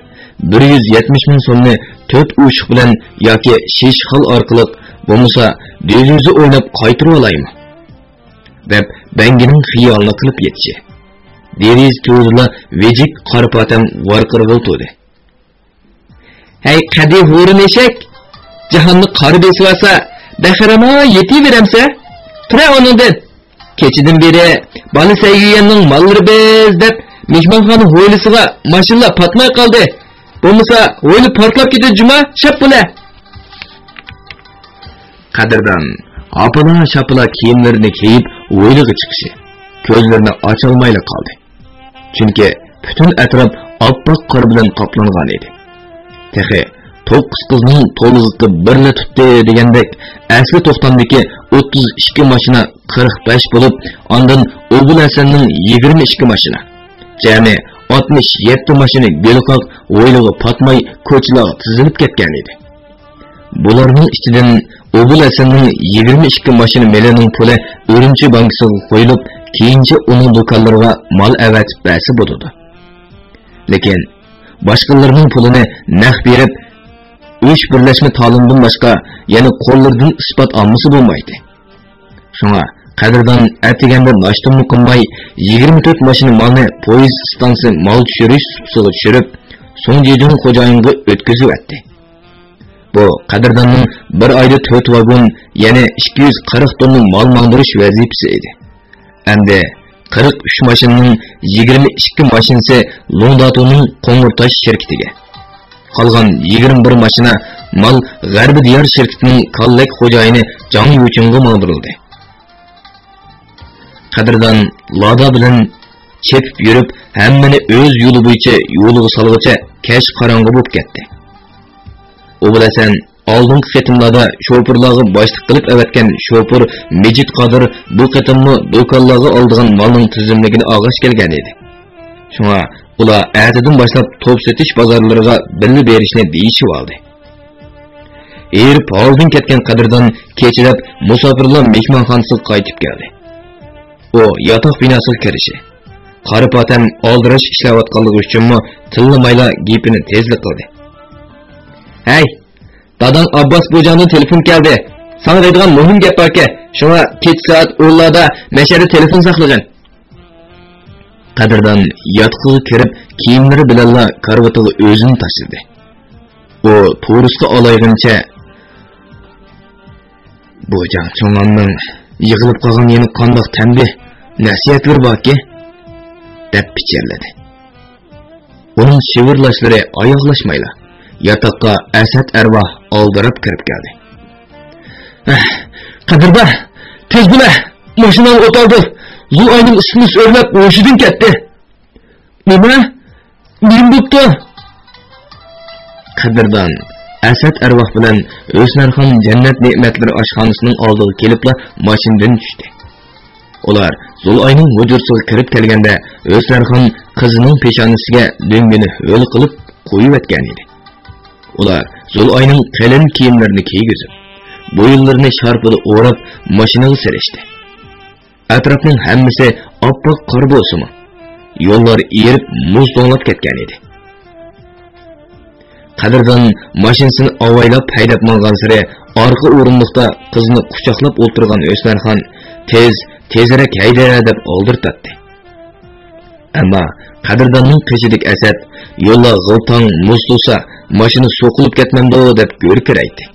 بىر يۈز يەتمىش مىڭ سومنى تۆت ئوشۇق بىلەن ياكى شېشىخال ئارقىلىق، بولمىسا دۆزۈزە ئويناپ قايتۇرۇۋالايمۇ؟ دەپ بەڭگىنىڭ خىيالىنى قىلىپ يېتىشى. دېرىزە تۈۋىدىلا ۋىجىك قارا پاتەم ۋارقىرىغىلى تۇردى. ھەي، قەدى ھورۇن ئېشەك! جاھاننى قارا بېسىۋالسا، بەخىراما يېتىۋېرەمسە؟ تۇرە ئۇنىڭدىن! كېچىدىن بېرى بالا سەيگۈيەننىڭ ماللىرى بىز دەپ، مېھمانخانا ھويلىسىغا ماشىنىلار پاتماي قالدى. بولمىسا، ھويلا پارتلاپ كېتىدۇ جۇما، شاپ بولە! قەدىردان ھاپىلا-شاپىلا كىيىملىرىنى كىيىپ، ھويلىغا چىقىشى، كۆزلىرىنى ئاچالمايلا قالدى. چۈنكى پۈتۈن ئەتراپ ئاپئاق قار بىلەن قاپلانغان ئىدى. تېخى توققۇز قىزنىڭ تولغىقى بىرلا تۇتتى دېگەندەك، ئەسلى توختامدىكى ئوتتۇز ئىككى ماشىنا قىرىق بەش بولۇپ، ئاندىن ئوبۇل ھەسەننىڭ يىگىرمە ئىككى ماشىنا، جەمئىي ئاتمىش يەتتە ماشىنا گۈلقاق ھويلىغا پاتماي، كوچىلارغا تىزىلىپ كەتكەن ئىدى. بۇلارنىڭ ئىچىدىن ئوبۇل ھەسەننىڭ يىگىرمە ئىككى ماشىنا مېلىنىڭ پۇلى ئۈرۈمچى بانكىسىغا قويۇلۇپ، كېيىنچە ئۇنىڭ دۇكانلىرىغا مال ئەۋەتىپ بەرسە بولىدۇ. لېكىن باشقىلىرىنىڭ پۇلىنى نەق بېرىپ، ئۈچ بىرلەشمە تالوندىن باشقا يەنە قوللىرىدىن ئىسپات ئالمىسا بولمايتتى. شۇڭا قەدىردان ئەتىگەندە ناشتىمۇ قىلماي، يىگىرمە تۆت ماشىنا مالنى پويىز ئىستانسىسى مال چۈشۈرۈش سۇپىسىغا چۈشۈرۈپ، سۇڭ جېجۇڭ خوجايىنغا ئۆتكۈزۈۋەتتى. بۇ قەدىرداننىڭ بىر ئايدا تۆت ۋاگون، يەنى ئىككى يۈز قىرىق توننا مال ماڭدۇرۇش ۋەزىپىسى ئىدى. ئەمدى قىرىق ئۈچ ماشىنىنىڭ يىگىرمە ئىككى ماشىنىسى لۇڭداتۇنىڭ قوڭۇرتاش شىركىتىگە، قالغان يىگىرمە بىر ماشىنا مال غەربىي دىيار شىركىتىنىڭ كاللەك خوجايىنى جاڭ يۇچىڭغا ماڭدۇرۇلدى. قەدىردان لادا بىلەن چېپىپ يۈرۈپ، ھەممىنى ئۆز يولى بويىچە يولىغا سالغۇچە كەچ قاراڭغۇ بولۇپ كەتتى. ئوبۇل ھەسەن ئالدىنقى قېتىملاردا شوپۇرلارغا باشلىق قىلىپ ئەۋەتكەن شوپۇر مىجىت قادىر بۇ قېتىممۇ دۇكانلارغا ئالىدىغان مالنىڭ تىزىملىكىنى ئالغاچ كەلگەن ئىدى. شۇڭا ئۇلار ئەتىدىن باشلاپ توپ سېتىش بازارلىرىغا بىللە بېرىشنى دېيىشىۋالدى. ھېرىپ ھالدىن كەتكەن قەدىردان كېچىلەپ مۇساپىرلار مېھمانخانىسىغا قايتىپ كەلدى. ئۇ ياتاق بىناسىغا كىرىشى، قارا پاتەم ئالدىراش ئىشلەۋاتقانلىقى ئۈچۈنمۇ تىللىمايلا گېپىنى تېزلا قىلدى. ھەي، داداڭ ئابباس بوجاڭدىن تېلېفون كەلدى. ساڭا دەيدىغان مۇھىم گەپ باركەن، شۇڭا كېچە سائەت ئونلاردا مەشەدە تېلېفون ساقلىغىن. قەدىردان ياتىقىغا كىرىپ، كىيىملىرى بىلەنلا كارىۋىتىغا ئۆزىنى تاشلىدى. ئۇ تورۇسقا ئالايغىنىچە، بوجاڭ چوڭاننىڭ يىغىلىپ قالغان يەنە قانداق تەنبىھ، نەسىھەتلىرى باركى؟ دەپ پىچىرلىدى. ئۇنىڭ شىۋىرلاشلىرى ئاياغلاشمايلا، ياتاققا ئەسەت ئەرۋاھ ئالدىراپ كىرىپ كەلدى. ھە، قەدىردان، تېز بولە! ماشىناڭ ئوت ئالدى! زۇلئاينىڭ ئىسسىنى ئۆرلەپ ھوشىدىن كەتتى! نېمە؟ نېمە بوپتۇ؟ قەدىردان ئەسەت ئەرۋاھ بىلەن ھۆسنارخان جەننەت نېمەتلىرى ئاشخانىسىنىڭ ئالدىغا كېلىپلا ماشىنىدىن چۈشتى. ئۇلار زۇلئاينىڭ ھۇجرىسىغا كىرىپ كەلگەندە، ھۆسنارخان قىزىنىڭ پېشانىسىگە دۆڭگىنى ھۆل قىلىپ قويۇۋەتكەنىدى. ئۇلار زۇلئاينىڭ قېلىن كىيىملىرىنى كىيگۈزۈپ، بويۇنلىرىنى شارپىدا ئوراپ، ماشىنىغا سېلىشتى. ئەتراپنىڭ ھەممىسى ئاپئاق قار بولسىمۇ، يوللار ئېرىپ مۇز توڭلاپ كەتكەن ئىدى. قەدىردان ماشىنىسىنى ئاۋايلاپ ھەيدەپ ماڭغانسېرى، ئارقا ئورۇندۇقتا قىزنى قۇچاقلاپ ئولتۇرغان ھۆسنارخان تېز، تېزرەك ھەيدە دەپ ئالدىرىتاتتى. ئەمما قەدىرداننىڭ قېشىدىكى ئەسەت يوللار غىلتاڭ مۇز تۇرسا، ماشىنا سوقۇلۇپ كەتمەمدۇ دەپ گۈركىرەيتتى.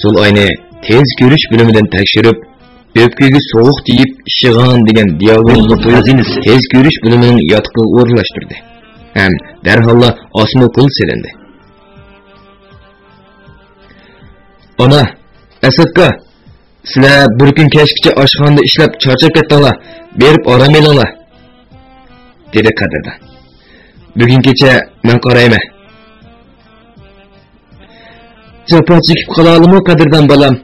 زۇلئاينى تېز كۆرۈش بۆلۈمىدىن تەكشۈرۈپ، ئۆپكىگە سوغۇق تېگىپ ئىششىغان دېگەن دىئاگنوزنى قويۇپ، تېز كۆرۈش بۆلۈمىنىڭ ياتىقىغا ئورۇنلاشتۇردى ھەم دەرھاللا ئاسما ئوكۇل سېلىندى. ئانا، ئەسەتكا، سىلەر بىر كۈن كەچكىچە ئاشخانىدا ئىشلەپ چارچاپ كەتتىڭلار، بېرىپ ئارام ئېلىڭلار، دېدى قەدىردان. بۈگۈن كېچە مەن قارايمەن. جاپا چېكىپ قالالىمۇ قەدىردان بالام؟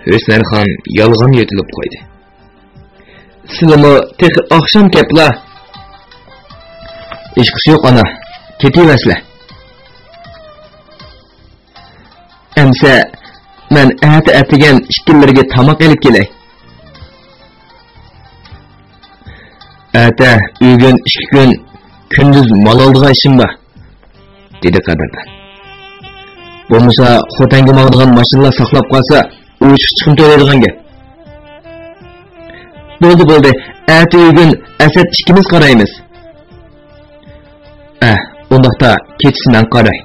ھۆسنەرخان يالغان يۆتىلىپ قويدى. سىلىمۇ تېخى ئاخشام كەپلا. ھېچقىسى يوق، ئانا. كېتىۋەرسىلە. ئەمسە مەن ئەتە ئەتىگەن ئىككىلىرىگە تاماق ئېلىپ كېلەي. ئەتە، ئۆگۈن، ئىككى كۈن كۈندۈز مال ئالىدىغان ئىشىم بار، دېدى قەدىردان. بولمىسا خوتەنگە ماڭىدىغان ماشىنىلار ساقلاپ قالسا، ئوشۇق چىقىم تۆلەيدىغان گەپ. بولدى، بولدى، ئەتە ئۆگۈن ئەسەت ئىككىمىز قارايمىز. ئەھ، ئۇنداقتا كېچىسى مەن قاراي.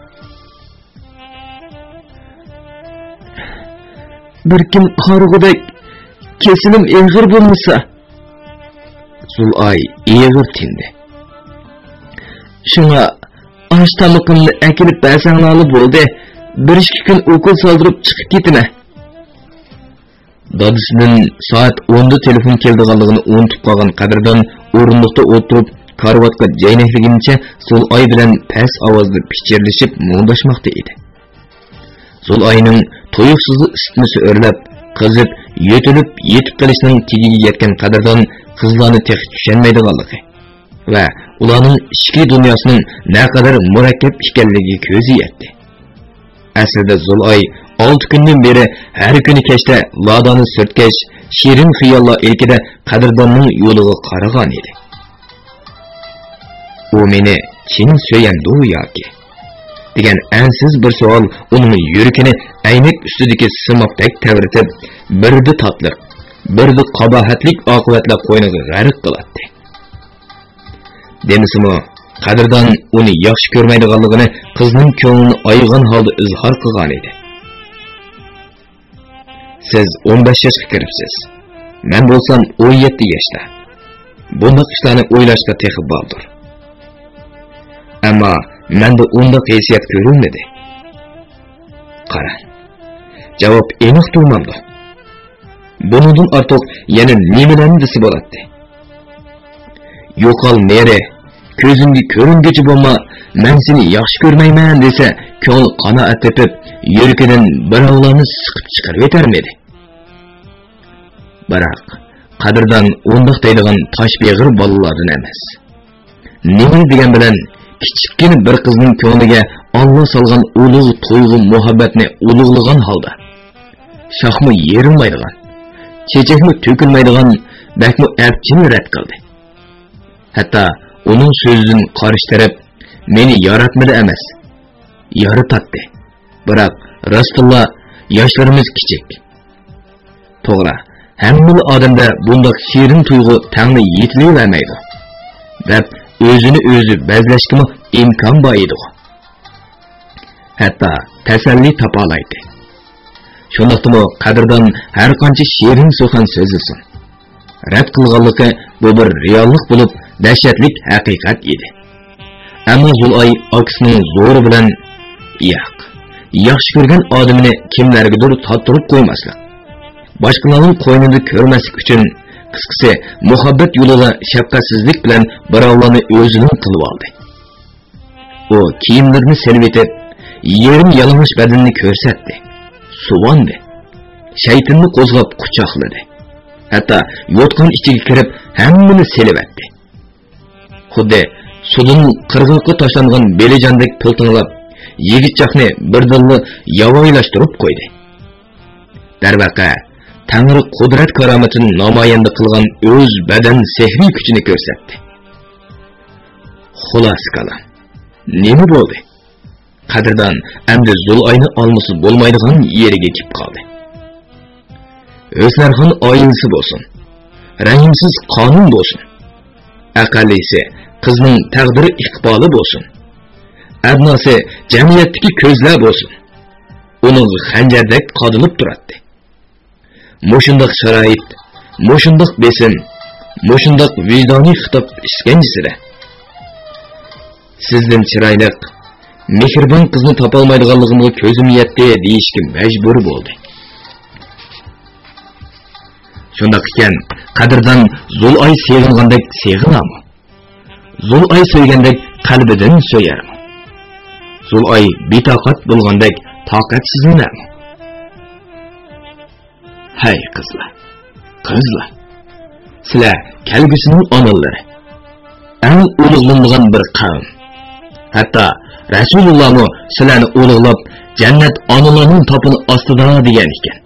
بىر كىم قارىغۇدەك كېسىلىم ئېغىر بولمىسا. زۇلئاي ئېغىر تىندى. شۇڭا ئاش تامىقىمنى ئەكېلىپ بەرسەڭلارلا بولدى، بىر ئىككى كۈن ئوكۇل سالدۇرۇپ چىقىپ كېتىمەن. دادىسىدىن سائەت ئوندا تېلېفون كېلىدىغانلىقىنى ئۇنتۇپ قالغان قەدىردان ئورۇندۇقتا ئولتۇرۇپ، كارىۋاتقا جەينەكلىگىنىچە زۇلئاي بىلەن پەس ئاۋازدا پىچىرلىشىپ مۇڭداشماقتا ئىدى. زۇلئاينىڭ تۇيۇقسىزلا ئىسسىتمىسى ئۆرلەپ، قىزىپ، يۆتىلىپ يېتىپ قېلىشنىڭ تېگىگە يەتكەن قەدىردان قىزلارنى تېخى چۈشەنمەيدىغانلىقى ۋە ئۇلارنىڭ ئىچكى دۇنياسىنىڭ نەقەدەر مۇرەككەپ ئىكەنلىكىگە كۆزى يەتتى. ئەسلىدە زۇلئاي ئالتە كۈندىن بېرى ھەر كۈنى كەچتە لادانى سۈرتكەچ، شېرىن خىياللار ئىلكىدە قەدىرداننىڭ يولىغا قارىغان ئىدى. «ئۇ مېنى چىن سۆيەمدۇ ياكى؟» دېگەن ئەنسىز بىر سوئال ئۇنىڭ يۈرىكىنى ئەينەك ئۈستىدىكى سىمابتەك تەۋرىتىپ، بىردە تاتلىق، بىردە قاباھەتلىك ئاقىۋەتلەر قوينىغا غەرق قىلاتتى. دېمىسىمۇ، قەدىردان ئۇنى ياخشى كۆرمەيدىغانلىقىنى قىزنىڭ كۆڭلىنى ئايىغان ھالدا ئىزھار قىلغانىدى. «سىز ئون بەش ياشقا كىرىپسىز. مەن بولسام ئون يەتتە ياشتا. بۇنداق ئىشلارنى ئويلاشقا تېخى باردۇر. ئەمما مەندە ئۇنداق ھېسسىيات كۆرۈلمىدى.» قارا، جاۋاب ئېنىق تۇرمامدۇ؟ بۇنىڭدىن ئارتۇق يەنە نېمىلەرنى دېسە بولاتتى؟ «يوقال نېرى، كۆزۈمگە كۆرۈنگۈچى بولما، مەن سېنى ياخشى كۆرمەيمەن» دېسە، كۆڭلى قانائەت تېپىپ، يۈرىكىدىن بىراۋلارنى سىقىپ چىقىرىۋېتەرمىدى؟ بىراق، قەدىردان ئۇنداق دەيدىغان تاش بېغىر بالىلاردىن ئەمەس. نېمىنى دېگەن بىلەن، كىچىككىنە بىر قىزنىڭ كۆڭلىگە ئاللا سالغان ئۇلۇغ تۇيغۇ مۇھەببەتنى ئۇلۇغلىغان ھالدا، شاخمۇ يېرىلمايدىغان، چېچەكمۇ تۆكۈلمەيدىغان، بەكمۇ ئەپچىل رەت قىلدى. ھەتتا ئۇنىڭ سۆزىدىن قارشى تەرەپ مېنى ياراتمىدى ئەمەس، يارىتاتتى. بىراق، راستتىنلا ياشلىرىمىز كىچىك. توغرا، ھەممىلا ئادەمدە بۇنداق شېرىن تۇيغۇ تەڭلا يېتىلىۋەرمەيدۇ، دەپ ئۆزىنى ئۆزى بەزلەشكىمۇ ئىمكان بار ئىدىغۇ. ھەتتا تەسەللى تاپالايتتى. شۇنداقتىمۇ قەدىردان ھەرقانچە شېرىن سۇخەن سۆزلىسۇن، رەت قىلغانلىقى بۇ بىر رېئاللىق بولۇپ، دەھشەتلىك ھەقىقەت ئىدى. ئەمما زۇلئاي ئاكىسىنىڭ زورى بىلەن، ياق، ياخشى كۆرگەن ئادىمىنى كىملەرگىدۇر تارتتۇرۇپ قويماسلىق، باشقىلارنىڭ قوينىدا كۆرمەسلىك ئۈچۈن، قىسقىسى، مۇھەببەت يولىدا شەپقەتسىزلىك بىلەن بىراۋلارنى ئۆزىنىڭ قىلىۋالدى. ئۇ كىيىملىرىنى سېلىۋېتىپ، يېرىم يالىڭاچ بەدىنىنى كۆرسەتتى، سۇۋاندى، شەيتىننى قوزغاپ قۇچاقلىدى، ھەتتا يوتقان ئىچىگە كىرىپ ھەممىنى سېلىۋەتتى. خۇددى سۇدىن قىرغاققا تاشلانغان بېلىجاندەك پىلتىڭلاپ، يىگىت چاقنى بىردىنلا ياۋايلاشتۇرۇپ قويدى. دەرۋەقە، تەڭرى قۇدرەت-كارامىتىنى نامايەندە قىلغان ئۆز بەدەن سېھرىي كۈچىنى كۆرسەتتى. خۇلاسە كالام، نېمە بولدى؟ قەدىردان ئەمدى زۇلئاينى ئالمىسا بولمايدىغان يېرىگە كېلىپ قالدى. ھۆسنەرخان ئائىلىسى بولسۇن، رەھىمسىز قانۇن بولسۇن، ئەقەللىسى قىزنىڭ تەقدىر-ئىقبالى بولسۇن، ئەدناسى جەمئىيەتتىكى كۆزلەر بولسۇن، ئۇنىڭغا خەنجەردەك قادىلىپ تۇراتتى. مۇشۇنداق شارائىت، مۇشۇنداق بېسىم، مۇشۇنداق ۋىجدانىي خىتاب ئىسكەنجىسىدە سىزدىن چىرايلىق، مېھرىبان قىزنى تاپالمايدىغانلىقىمغا كۆزۈم يەتتى دېيىشكە مەجبۇر بولدى. شۇنداق ئىكەن، قەدىردان زۇلئاي سېغىنغاندەك سېغىنارمۇ؟ زۇلئاي سۆيگەندەك قەلبىدىن سۆيەرمۇ؟ زۇلئاي بىتاقەت بولغاندەك تاقەتسىزلىنەرمۇ؟ ھەي قىزلار، قىزلار، سىلەر كەلگۈسىنىڭ ئانىلىرى، ئەڭ ئۇلۇغلىنىدىغان بىر قەۋم. ھەتتا رەسۇلۇللامۇ سىلەرنى ئۇلۇغلاپ، جەننەت ئانىلارنىڭ تاپىنى ئاستىدا دېگەن ئىكەن.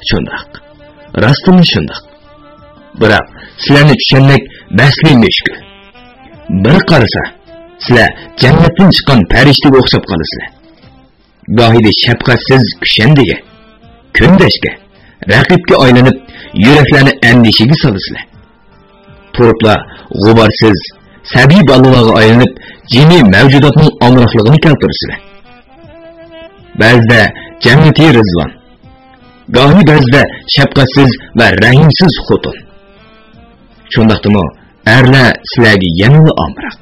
شۇنداق، راستىنلا شۇنداق. بىراق سىلەرنى چۈشەنمەك بەسلى مۈشكۈل. بىر قارىسا، سىلەر جەننەتتىن چىققان پەرىشتىگە ئوخشاپ قالىسىلەر. گاھىدا شەپقەتسىز كۈشەندىگە، كۈندەشكە، رەقىبكە ئايلىنىپ، يۈرەكلەرنى ئەندىشىگە سالىسىلەر. تۇرۇپلا غۇبارسىز، سەبىي بالىلارغا ئايلىنىپ، جىمى مەۋجۇداتنىڭ ئامراقلىقىنى كەلتۈرىسىلەر. بەزىدە جەننىتى رىزۋان، گاھى بەزىدە شەپقەتسىز ۋە رەھىمسىز خوتۇن. شۇنداقتىمۇ ئەرلەر سىلەرگە يەنىلا ئامراق.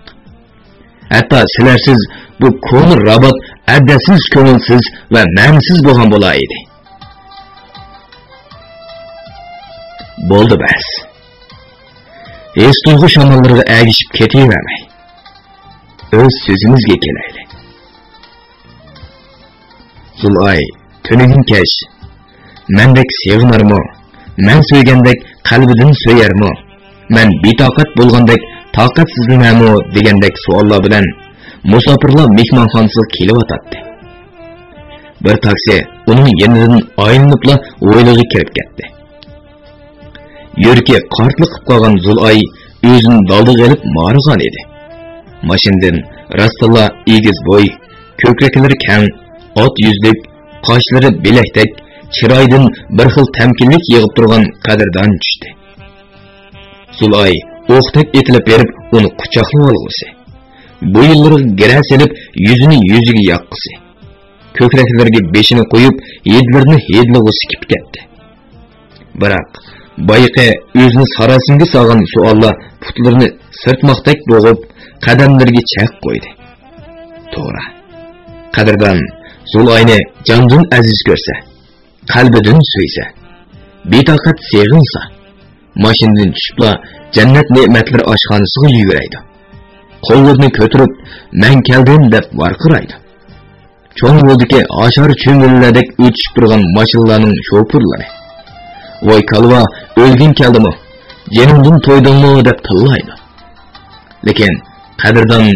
ھەتتا سىلەرسىز بۇ كونا رابات ئەدەپسىز، كۆڭۈلسىز ۋە مەنىسىز بولغان بولا ئىدى. بولدى بەس. ھېس تۇيغۇ شاماللىرىغا ئەگىشىپ كېتىۋەرمەي، ئۆز سۆزىمىزگە كېلەيلى. زۇلئاي، تۈنۈگۈن كەچ، مەندەك سېغىنارمۇ؟ مەن سۆيگەندەك قەلبىدىن سۆيەرمۇ؟ مەن بىتاقەت بولغاندەك تاقەتسىزلىنەرمۇ؟ دېگەندەك سوئاللار بىلەن مۇساپىرلار مېھمانخانىسىغا كېلىۋاتاتتى. بىر تاكسى ئۇنىڭ يېنىدىن ئايلىنىپلا ھويلىغا كىرىپ كەتتى. يۈرىكى قارتلىقىپ قالغان زۇلئاي ئۆزىنى دالدىغا ئېلىپ مارىغان ئىدى. ماشىنىدىن راستتىنلا ئېگىز بوي، كۆكرەكلىرى كەڭ، ئات يۈزلۈك، قاشلىرى بىلەكتەك، چىرايىدىن بىر خىل تەمكىنلىك يېغىپ تۇرغان قەدىردان چۈشتى. زۇلئاي ئوقتەك ئېتىلىپ بېرىپ ئۇنى قۇچاقلىۋالغۇسى، بويۇنلىرىغا گىرە سېلىپ يۈزىنى يۈزىگە ياققۇسى، كۆكرەكلىرىگە بېشىنى قويۇپ ھىدلىرىنى ھىدلىغۇسى كېلىپ كەتتى. بىراق بايىقى ئۆزىنى ساراسىمىگە سالغان سوئاللار پۇتلىرىنى سىرتماقتەك بوغۇپ، قەدەملىرىگە چەك قويدى. توغرا، قەدىردان زۇلئاينى جاندىن ئەزىز كۆرسە، قەلبىدىن سۆيسە، بىتاقەت سېغىنسا، ماشىنىدىن چۈشۈپلا جەننەت نېمەتلىرى ئاشخانىسىغا يۈگۈرەيدۇ. قوللىرىنى كۆتۈرۈپ، «مەن كەلدىم» دەپ ۋارقىرايدۇ. چوڭ يولدىكى ھاشار چۈمۈلىلەردەك ئۆتۈشۈپ تۇرغان ماشىنىلارنىڭ شوپۇرلىرى، «ۋاي كالۋا، ئۆلگۈڭ كەلدىمۇ؟ جېنىڭدىن تويدۇڭمۇ؟» دەپ تىللايدۇ. لېكىن قەدىردان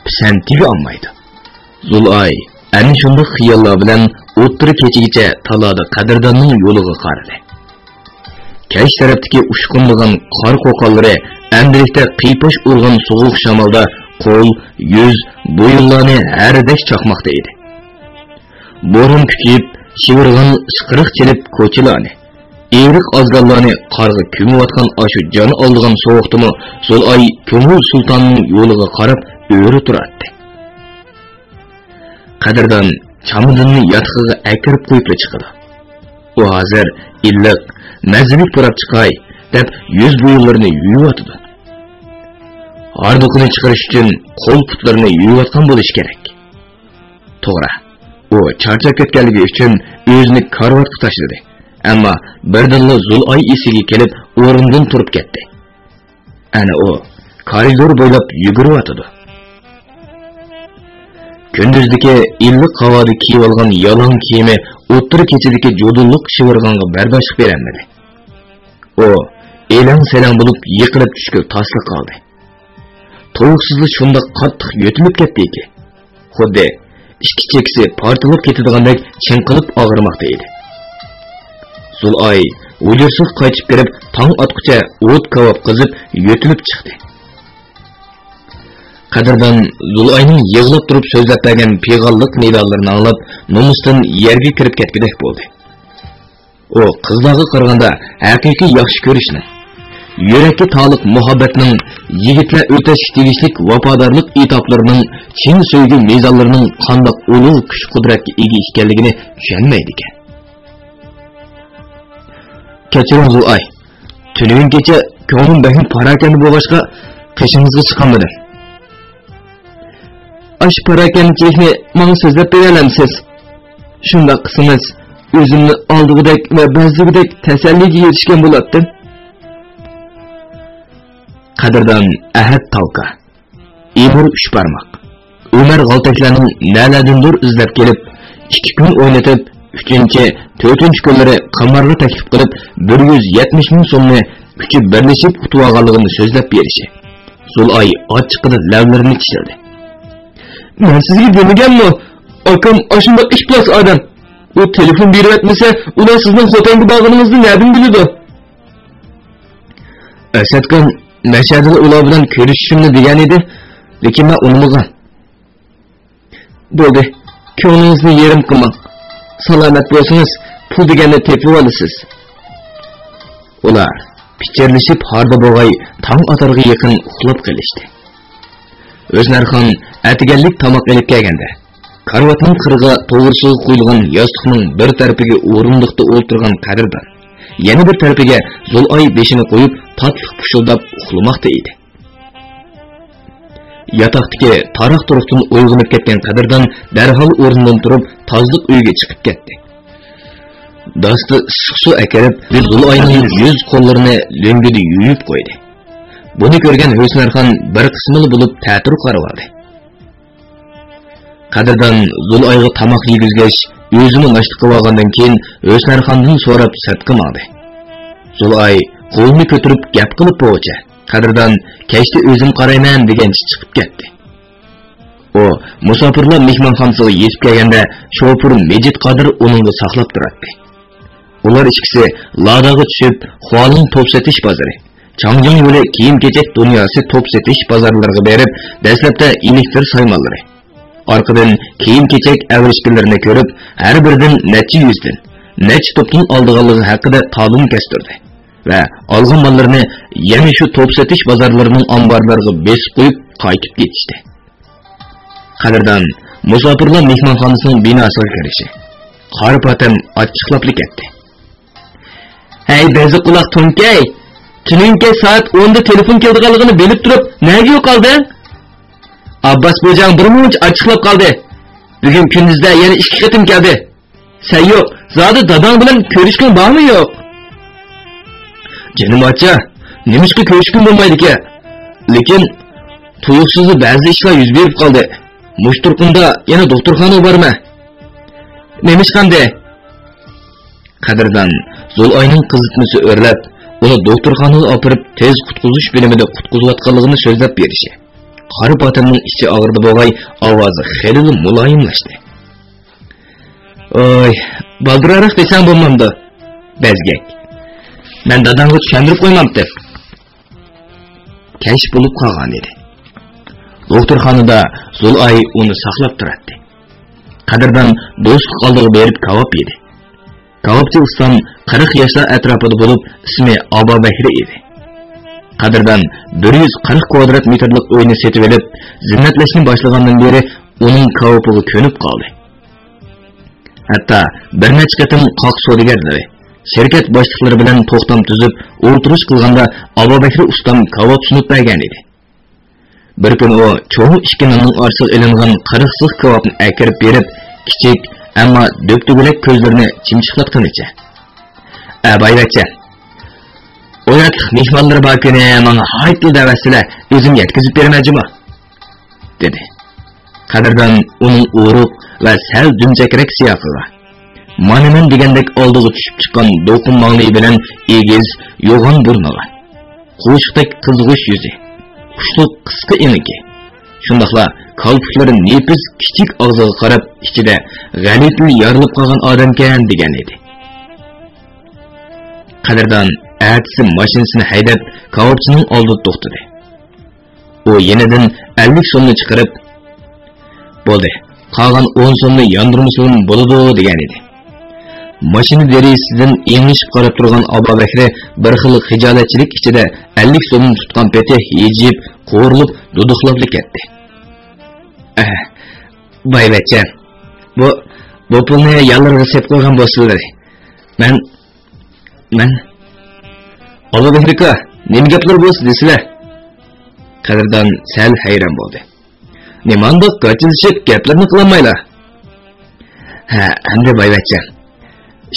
پىسەنتىگە ئالمايدۇ. زۇلئاي ئەنە شۇنداق خىياللار بىلەن ئوتتۇرا كېچىگىچە تالادا قەدىرداننىڭ يولىغا قارىدى. كەچ تەرەپتىكى ئۇچقۇنلىغان قار قوقانلىرى ئەمدىلىكتە قىيپاش ئۇرغان سوغۇق شامالدا قول، يۈز، بويۇنلارنى ھەرىدەك چاقماقتا ئىدى. بوران كۈچىيىپ، شىۋىرغان ئىسقىرىق چېلىپ كوچىلارنى، ئېرىق ئازگاللارنى قارغا كۆمۈۋاتقان ئاشۇ جان ئالىدىغان سوغۇقتىمۇ زۇلئاي كۆڭۈل سۇلتاننىڭ يولىغا قاراپ ئۆرە تۇراتتى. قەدىردان چامادىنىنى ياتىقىغا ئەكىرىپ قويۇپلا چىقىدۇ. ئۇ ھازىر ئىللىق، مەززىلىك پۇراپ چىقاي دەپ يۈز بويۇنلىرىنى يۇيۇۋاتىدۇ. ھاردۇقىنى چىقىرىش ئۈچۈن قول پۇتلىرىنى يۇيۇۋاتقان بولۇشى كېرەك. توغرا، ئۇ چارچاپ كەتكەنلىكى ئۈچۈن ئۆزىنى كارىۋاتقا تاشلىدى. ئەمما بىردىنلا زۇلئاي ئېسىگە كېلىپ ئورنىدىن تۇرۇپ كەتتى. ئەنە ئۇ كارىدور بويلاپ يۈگۈرۈۋاتىدۇ. كۈندۈزدىكى ئىللىق ھاۋادا كىيىۋالغان يالاڭ كىيىمى ئوتتۇرا كېچىدىكى جۇدۇنلۇق شىۋىرغانغا بەرداشلىق بېرەلمىدى. ئۇ ئېلەڭ-سېلەڭ بولۇپ يىقىلىپ چۈشكىلى تاسلا قالدى. تۇيۇقسىزلا شۇنداق قاتتىق يۆتىلىپ كەتتىكى، خۇددى ئىككى چېكىسى پارتلاپ كېتىدىغاندەك چىڭقىلىپ ئاغرىماقتا ئىدى. زۇلئاي ھۇجرىسىغا قايتىپ كىرىپ، تاڭ ئاتقۇچە ئوت كاۋاپ قىزىپ يۆتىلىپ چىقتى. قەدىردان زۇلئاينىڭ يىغلاپ تۇرۇپ سۆزلەپ بەرگەن پىغانلىق نىدالىرىنى ئاڭلاپ، نومۇستىن يەرگە كىرىپ كەتكۈدەك بولدى. ئۇ قىزلارغا قارىغاندا ھەقىقىي ياخشى كۆرۈشنىڭ، يۈرەككە تالىق مۇھەببەتنىڭ، يىگىتلەر ئۆتەشكە تېگىشلىك ۋاپادارلىق ئېتاپلىرىنىڭ، چىن سۆيگۈ مىزانلىرىنىڭ قانداق ئۇلۇغ كۈچ-قۇدرەتكە ئىگە ئىكەنلىكىنى چۈشەنمەيدىكەن. كەچۈرۈڭ زۇلئاي، تۈنۈگۈن كېچە كۆڭلۈم بەكمۇ پاراكەندە بولغاچقا قېشىڭىزغا چىقالمىدىم. ئاشۇ پاراكەندىچىلىكنى ماڭا سۆزلەپ بېرەلەمسىز؟ شۇنداق قىلسىڭىز، ئۆزۈمنى ئالدىغۇدەك ۋە بەزلىگۈدەك تەسەللىگە ئېرىشكەن بولاتتىم. قەدىردان ئەھەت تاۋكا، ئىمىر ئۈچ بارماق، ئۆمەر غالتەكلەرنىڭ نەلەردىندۇر ئىزدەپ كېلىپ، ئىككى كۈن ئوينىتىپ، ئۈچىنچى، تۆتىنچى كۈنلىرى قىمارغا تەكلىپ قىلىپ، بىر يۈز يەتمىش مىڭ سومنى ئۈچى بىرلىشىپ ئۇتۇۋالغانلىقىنى سۆزلەپ بېرىشى. زۇلئاي ئاچچىقىدىن لەۋلىرىنى چىشلىدى. مەن سىزگە دېمىگەنمۇ؟ ئاكام ئاشۇنداق ئىپلاس ئادەم. ئۇ تېلېفون بېرىۋەتمىسە، ئۇلار سىزنىڭ خوتەنگە بارغىنىڭىزنى نەدىن بىلىدۇ؟ ئەسەتكان مەشەدىلا ئۇلار بىلەن كۆرۈشۈشۈمنى دېگەن ئىدى، لېكىن مەن ئۇنىمىغان. بولدى، كۆڭلىڭىزنى يېرىم قىلماڭ. سالامەت بولسىڭىز، پۇل دېگەننى تېپىۋالىسىز. ئۇلار پىچىرلىشىپ ھاردا بوغاي تاڭ ئاتارغا يېقىن ئۇخلاپ قېلىشتى. ھۆسنارخان ئەتىگەنلىك تاماق ئېلىپ كەلگەندە، كارىۋاتنىڭ قىرىغا توغرىسىغا قويۇلغان ياستۇقنىڭ بىر تەرىپىگە ئورۇندۇقتا ئولتۇرغان قەدىردان، يەنە بىر تەرىپىگە زۇلئاي بېشىنى قويۇپ، تاتلىق پۇشۇلداپ ئۇخلىماقتا ئىدى. ياتاقتىكى تاراق-تۇرۇقتىن ئويغىنىپ كەتكەن قەدىردان دەرھال ئورنىدىن تۇرۇپ، تازىلىق ئۆيىگە چىقىپ كەتتى. داستا ئىسسىق سۇ ئەكىرىپ، زۇلئاينىڭ يۈز-قوللىرىنى لۆڭگىدە يۇيۇپ قويدى. بۇنى كۆرگەن ھۆسنارخان بىر قىسمىلا بولۇپ تەتۈر قارىۋالدى. قەدىردان زۇلئايغا تاماق يېگۈزگەچ، ئۆزىمۇ ناشتا قىلىۋالغاندىن كېيىن، ھۆسنارخاندىن سوراپ سىرتقا ماڭدى. زۇلئاي قولىنى كۆتۈرۈپ گەپ قىلىپ بولغۇچە، قەدىردان كەچتە ئۆزۈم قارايمەن دېگەنچە چىقىپ كەتتى. ئۇ مۇساپىرلار مېھمانخانىسىغا يېتىپ كەلگەندە، شوپۇر مىجىت قادىر ئۇنىڭغا ساقلاپ تۇراتتى. ئۇلار ئىككىسى لاداغا چۈشۈپ، خۇالىڭ توپ سېتىش بازىرى، چاڭجىڭ يولى كىيىم-كېچەك دۇنياسى توپ سېتىش بازارلىرىغا بېرىپ، دەسلەپتە ئېلېكتىر سايمانلىرى، ئارقىدىن كىيىم-كېچەك ئەۋرىشكىلىرىنى كۆرۈپ، ھەر بىرىدىن نەچچە يۈزدىن، نەچچە توپتىن ئالىدىغانلىقى ھەققىدە تالون كەستۈردى ۋە ئالغان ماللىرىنى يەنە شۇ توپ سېتىش بازارلىرىنىڭ ئامبارلىرىغا بېسىپ قويۇپ قايتىپ كېتىشتى. قەدىردان مۇساپىرلار مېھمانخانىسىنىڭ بىناسىغا كىرىشى. قارا پاتەم ئاچچىقلاپلا كەتتى. ھەي، بەزى قۇلاق تونكەي! تۈنۈگۈن كەچ سائەت ئوندا تېلېفون كېلىدىغانلىقىنى بىلىپ تۇرۇپ، نەگە يوقالدىڭ؟ ئابباس بوجاڭ بىر مۇنچە ئاچچىقلاپ قالدى. بۈگۈن كۈندۈزدە يەنە ئىككى قېتىم كەلدى. سەن يوق، زادى داداڭ بىلەن كۆرۈشكۈڭ بارمۇ يوق؟ جېنىم ئاچا، نېمىشقا كۆرۈشكۈم بولمايدىكەن؟ لېكىن تۇيۇقسىزلا بەزى ئىشلار يۈز بېرىپ قالدى. مۇشۇ تۇرقۇمدا يەنە دوختۇرخانىغا بارىمەن. نېمىشقاندى؟ قەدىردان زۇلئاينىڭ قىزىتمىسى ئۆرلەپ، ئۇنى دوختۇرخانىغا ئاپىرىپ، تېز قۇتقۇزۇش بۆلۈمىدە قۇتقۇزۇۋاتقانلىقىنى سۆزلەپ بېرىشى. قارا پاتەمنىڭ ئىچى ئاغرىدى بوغاي، ئاۋازى خېلىلا مۇلايىملاشتى. ئوي، بالدۇرراق دېسەڭ بولمامدۇ؟ بەزگەك. مەن داداڭغا چۈشەندۈرۈپ قويمامتىم. كەچ بولۇپ قالغان ئىدى. دوختۇرخانىدا زۇلئاي ئۇنى ساقلاپ تۇراتتى. قەدىردان دوستلۇق ئالدىغا بېرىپ كاۋاپ يېدى. كاۋاپچى ئۇستام قىرىق ياشلار ئەتراپىدا بولۇپ، ئىسمى ئابابەكرى ئىدى. قەدىردان بىر يۈز قىرىق كۋادرات مېتىرلىق ئۆينى سېتىۋېلىپ، زىننەتلەشنى باشلىغاندىن بېرى ئۇنىڭ كاۋىپىغا كۆنۈپ قالدى. ھەتتا بىر نەچچە قېتىم قاق سودىگەرلىرى، شىركەت باشلىقلىرى بىلەن توختام تۈزۈپ ئولتۇرۇش قىلغاندا، ئابابەكرى ئۇستام كاۋاپ سۇنۇپ بەرگەن ئىدى. بىر كۈنى ئۇ چوڭ ئىككى ناننىڭ ئارىسىغا ئېلىنغان قىرىق سىخ كاۋاپنى ئەكىرىپ بېرىپ، كىچىك، ئەمما دۆپدۆگىلەك كۆزلىرىنى چىمچىقلاتقىنىچە، «ئە، بايۋەچچە، ئۇ ياتلىق مېھمانلىرى بار كۈنى ماڭا ھايتىلا دەۋەتسىلە، ئۆزۈم يەتكۈزۈپ بېرىمەن جۇمۇ» دېدى. قەدىردان ئۇنىڭ ئورۇق ۋە سەل دۈمچەكرەك سىياقىغا، مانا مەن دېگەندەك ئالدىغا چۈشۈپ چىققان دوقۇن ماڭلىيى بىلەن ئېگىز، يوغان بۇرنىغا، قوشۇقتەك قىزغۇچ يۈزى، ئۇچلۇق قىسقا ئېڭىكى، شۇنداقلا كالپۇكلىرى نېپىز كىچىك ئاغزىغا قاراپ، ئىچىدە غەلىتىلا يارىلىپ قالغان ئادەمكەن دېگەن ئىدى. قەدىردان ئەتىسى ماشىنىسىنى ھەيدەپ، كاۋاپچىنىڭ ئالدىدا توختىدى. ئۇ يېنىدىن ئەللىك سومنى چىقىرىپ، «بولدى، قالغان ئون سومنى ياندۇرمىسىلىمۇ بولىدۇ» دېگەن ئىدى. ماشىنا دېرىزىسىدىن ئېڭىشىپ قاراپ تۇرغان ئابابەكرى بىر خىل خىجالەتچىلىك ئىچىدە ئەللىك سومنى تۇتقان پېتى ھىجىيىپ، قورۇلۇپ، دۇدۇقلاپلا كەتتى. «ئەھ، بايۋەچچە، بۇ، بۇ پۇلنى يانلىرىغا سېلىپ قويغان بولسىلىرى. مەن، مەن...» «ئابابەكرى ئاكا، نېمە گەپلەر بولسا دېسىلە.» قەدىردان سەل ھەيران بولدى. «نېمانداق گاچىلىشىپ گەپلەرنى قىلالمايلا؟» «ھە، ئەمدى بايۋەچچە،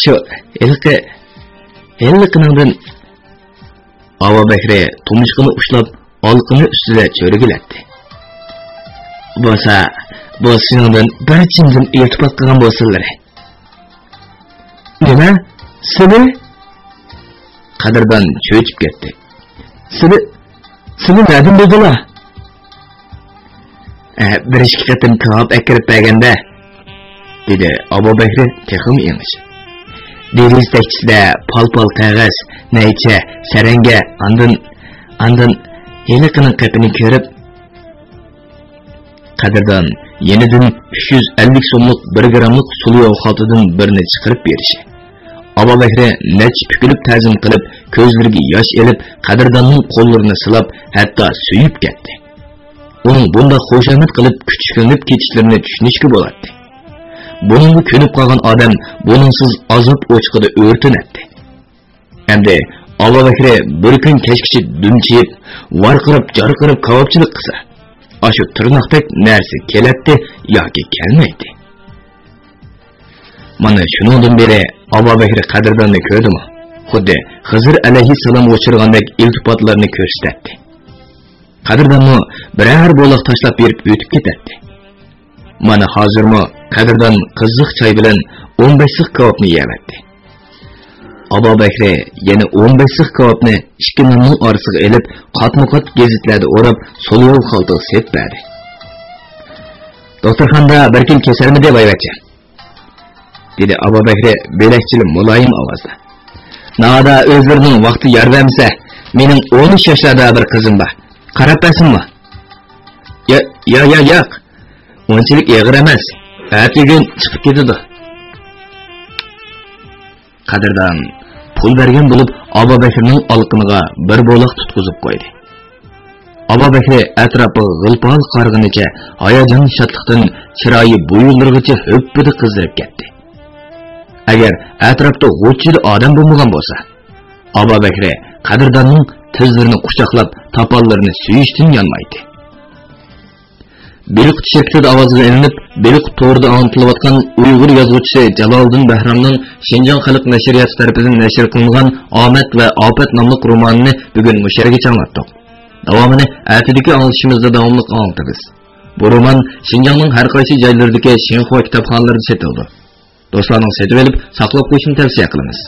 شۇ ھېلىقى، ھېلىقىنىڭدىن...» ئابابەكرى تۇمشۇقىنى ئۇشلاپ، ئالىقىنى ئۈستىدە چۆرگىلەتتى. «بولسا، بولسا شۇنىڭدىن بىر چىمدىم ئىلتىپات قىلغان بولسۇنلىرى.» «نېمە؟ سىلى؟ قەدىردان چۆچۈپ كەتتى. سىلى، سىلى نەدىن بىلدىلا؟ ئە، بىر ئىككى قېتىم كاۋاپ ئەكىرىپ بەرگەندە، دېدى ئابابەكرى تېخىمۇ ئېڭىشىپ. دېرىزە تەكچىسىدە پال-پال قەغەز، نەيچە، سەرەڭگە، ئاندىن، ئاندىن ھېلىقىنىڭ قېپىنى كۆرۈپ، قەدىردان يېنىدىن ئۈچ يۈز ئەللىك سوملۇق بىر گىراملىق سۇلياۋ خالتىدىن بىرنى چىقىرىپ بېرىشى، ئابابەكرى نەچچە پۈكۈلۈپ تەزىم قىلىپ، كۆزلىرىگە ياش ئېلىپ، قەدىرداننىڭ قوللىرىنى سىلاپ، ھەتتا سۆيۈپ كەتتى. ئۇنىڭ بۇنداق خۇشامەت قىلىپ كۈچۈكلىنىپ كېتىشلىرىنى چۈشىنىشكە بولاتتى. بۇنىڭغا كۆنۈپ قالغان ئادەم بۇنىڭسىز ئازاب ئوچىقىدا ئۆرتىنەتتى. ئەمدى ئابابەكرى بىر كۈن كەچكىچە دۈمچىيىپ، ۋارقىراپ، جارقىراپ كاۋاپچىلىق قىلسا، ئاشۇ تىرناقتەك نەرسە كېلەتتى ياكى كەلمەيتتى. مانا شۇنىڭدىن بېرى ئابابەكرى قەدىرداننى كۆردىمۇ، خۇددى خىزىر ئەلەيھىسسالامغا ئۇچرىغاندەك ئىلتىپاتلارنى كۆرسىتەتتى. قەدىردانمۇ بىرەر بولاق تاشلاپ بېرىپ ئۆتۈپ كېتەتتى. مانا ھازىرمۇ قەدىردان قىزىق چاي بىلەن ئون بەش سىخ كاۋاپنى يەۋەتتى. ئابابەكرى يەنە ئون بەش سىخ كاۋاپنى ئىككى ناننىڭ ئارىسىغا ئېلىپ، قاتمۇ قات گېزىتلەردە ئوراپ، سولياۋ خالتىغا سېلىپ بەردى. دوختۇرخانىدا بىر كۈن كېسەلمىدى، ۋايۋەچچە، دېدى ئابابەكرى بۆلەكچىلا مۇلايىم ئاۋازدا. ناۋادا ئۆزلىرىنىڭ ۋاقتى يار بەرمىسە، مېنىڭ ئون ئۈچ ياشلاردا بىر قىزىم بار. قاراپ بەرسۇنمۇ؟ يا، يا، يا، ياق. ئۇنچىلىك ئېغىر ئەمەس. ئەتىگۈن چىقىپ كېتىدۇ. قەدىردان پۇل بەرگەن بولۇپ، ئابابەكرىنىڭ ئالىقىنىغا بىر بولاق تۇتقۇزۇپ قويدى. ئابابەكرى ئەتراپىغا غىل-پال قارىغىنىچە ھاياجان-شادلىقتىن چىرايى بويۇنلىرىغىچە ھۆپپىدە قىزىرىپ كەتتى. ئەگەر ئەتراپتا غۇچچىدە ئادەم بولمىغان بولسا، ئابابەكرى قەدىرداننىڭ تىزلىرىنى قۇچاقلاپ، تاپانلىرىنى سۆيۈشتىن يانمايتتى. بېلىققۇت شىركىتىدە ئاۋازغا ئېلىنىپ، بېلىققۇت تورىدا ئاڭلىتىلىۋاتقان ئۇيغۇر يازغۇچىسى جالالىدىن بەھرامنىڭ شىنجاڭ خەلق نەشرىياتى تەرىپىدىن نەشر قىلىنغان ئامەت ۋە ئاپەت ناملىق رومانىنى بۈگۈن مۇشۇ يەرگىچە ئاڭلاتتۇق. داۋامىنى ئەتىدىكى ئاڭلىتىشىمىزدا داۋاملىق ئاڭلىتىمىز. بۇ رومان شىنجاڭنىڭ ھەر قايسى جايلىرىدىكى شىنخۇا كىتابخانىلىرىدا سېتىلىدۇ. دوستلارنىڭ سېتىۋېلىپ ساقلاپ قويۇشىنى تەۋسىيە قىلىمىز.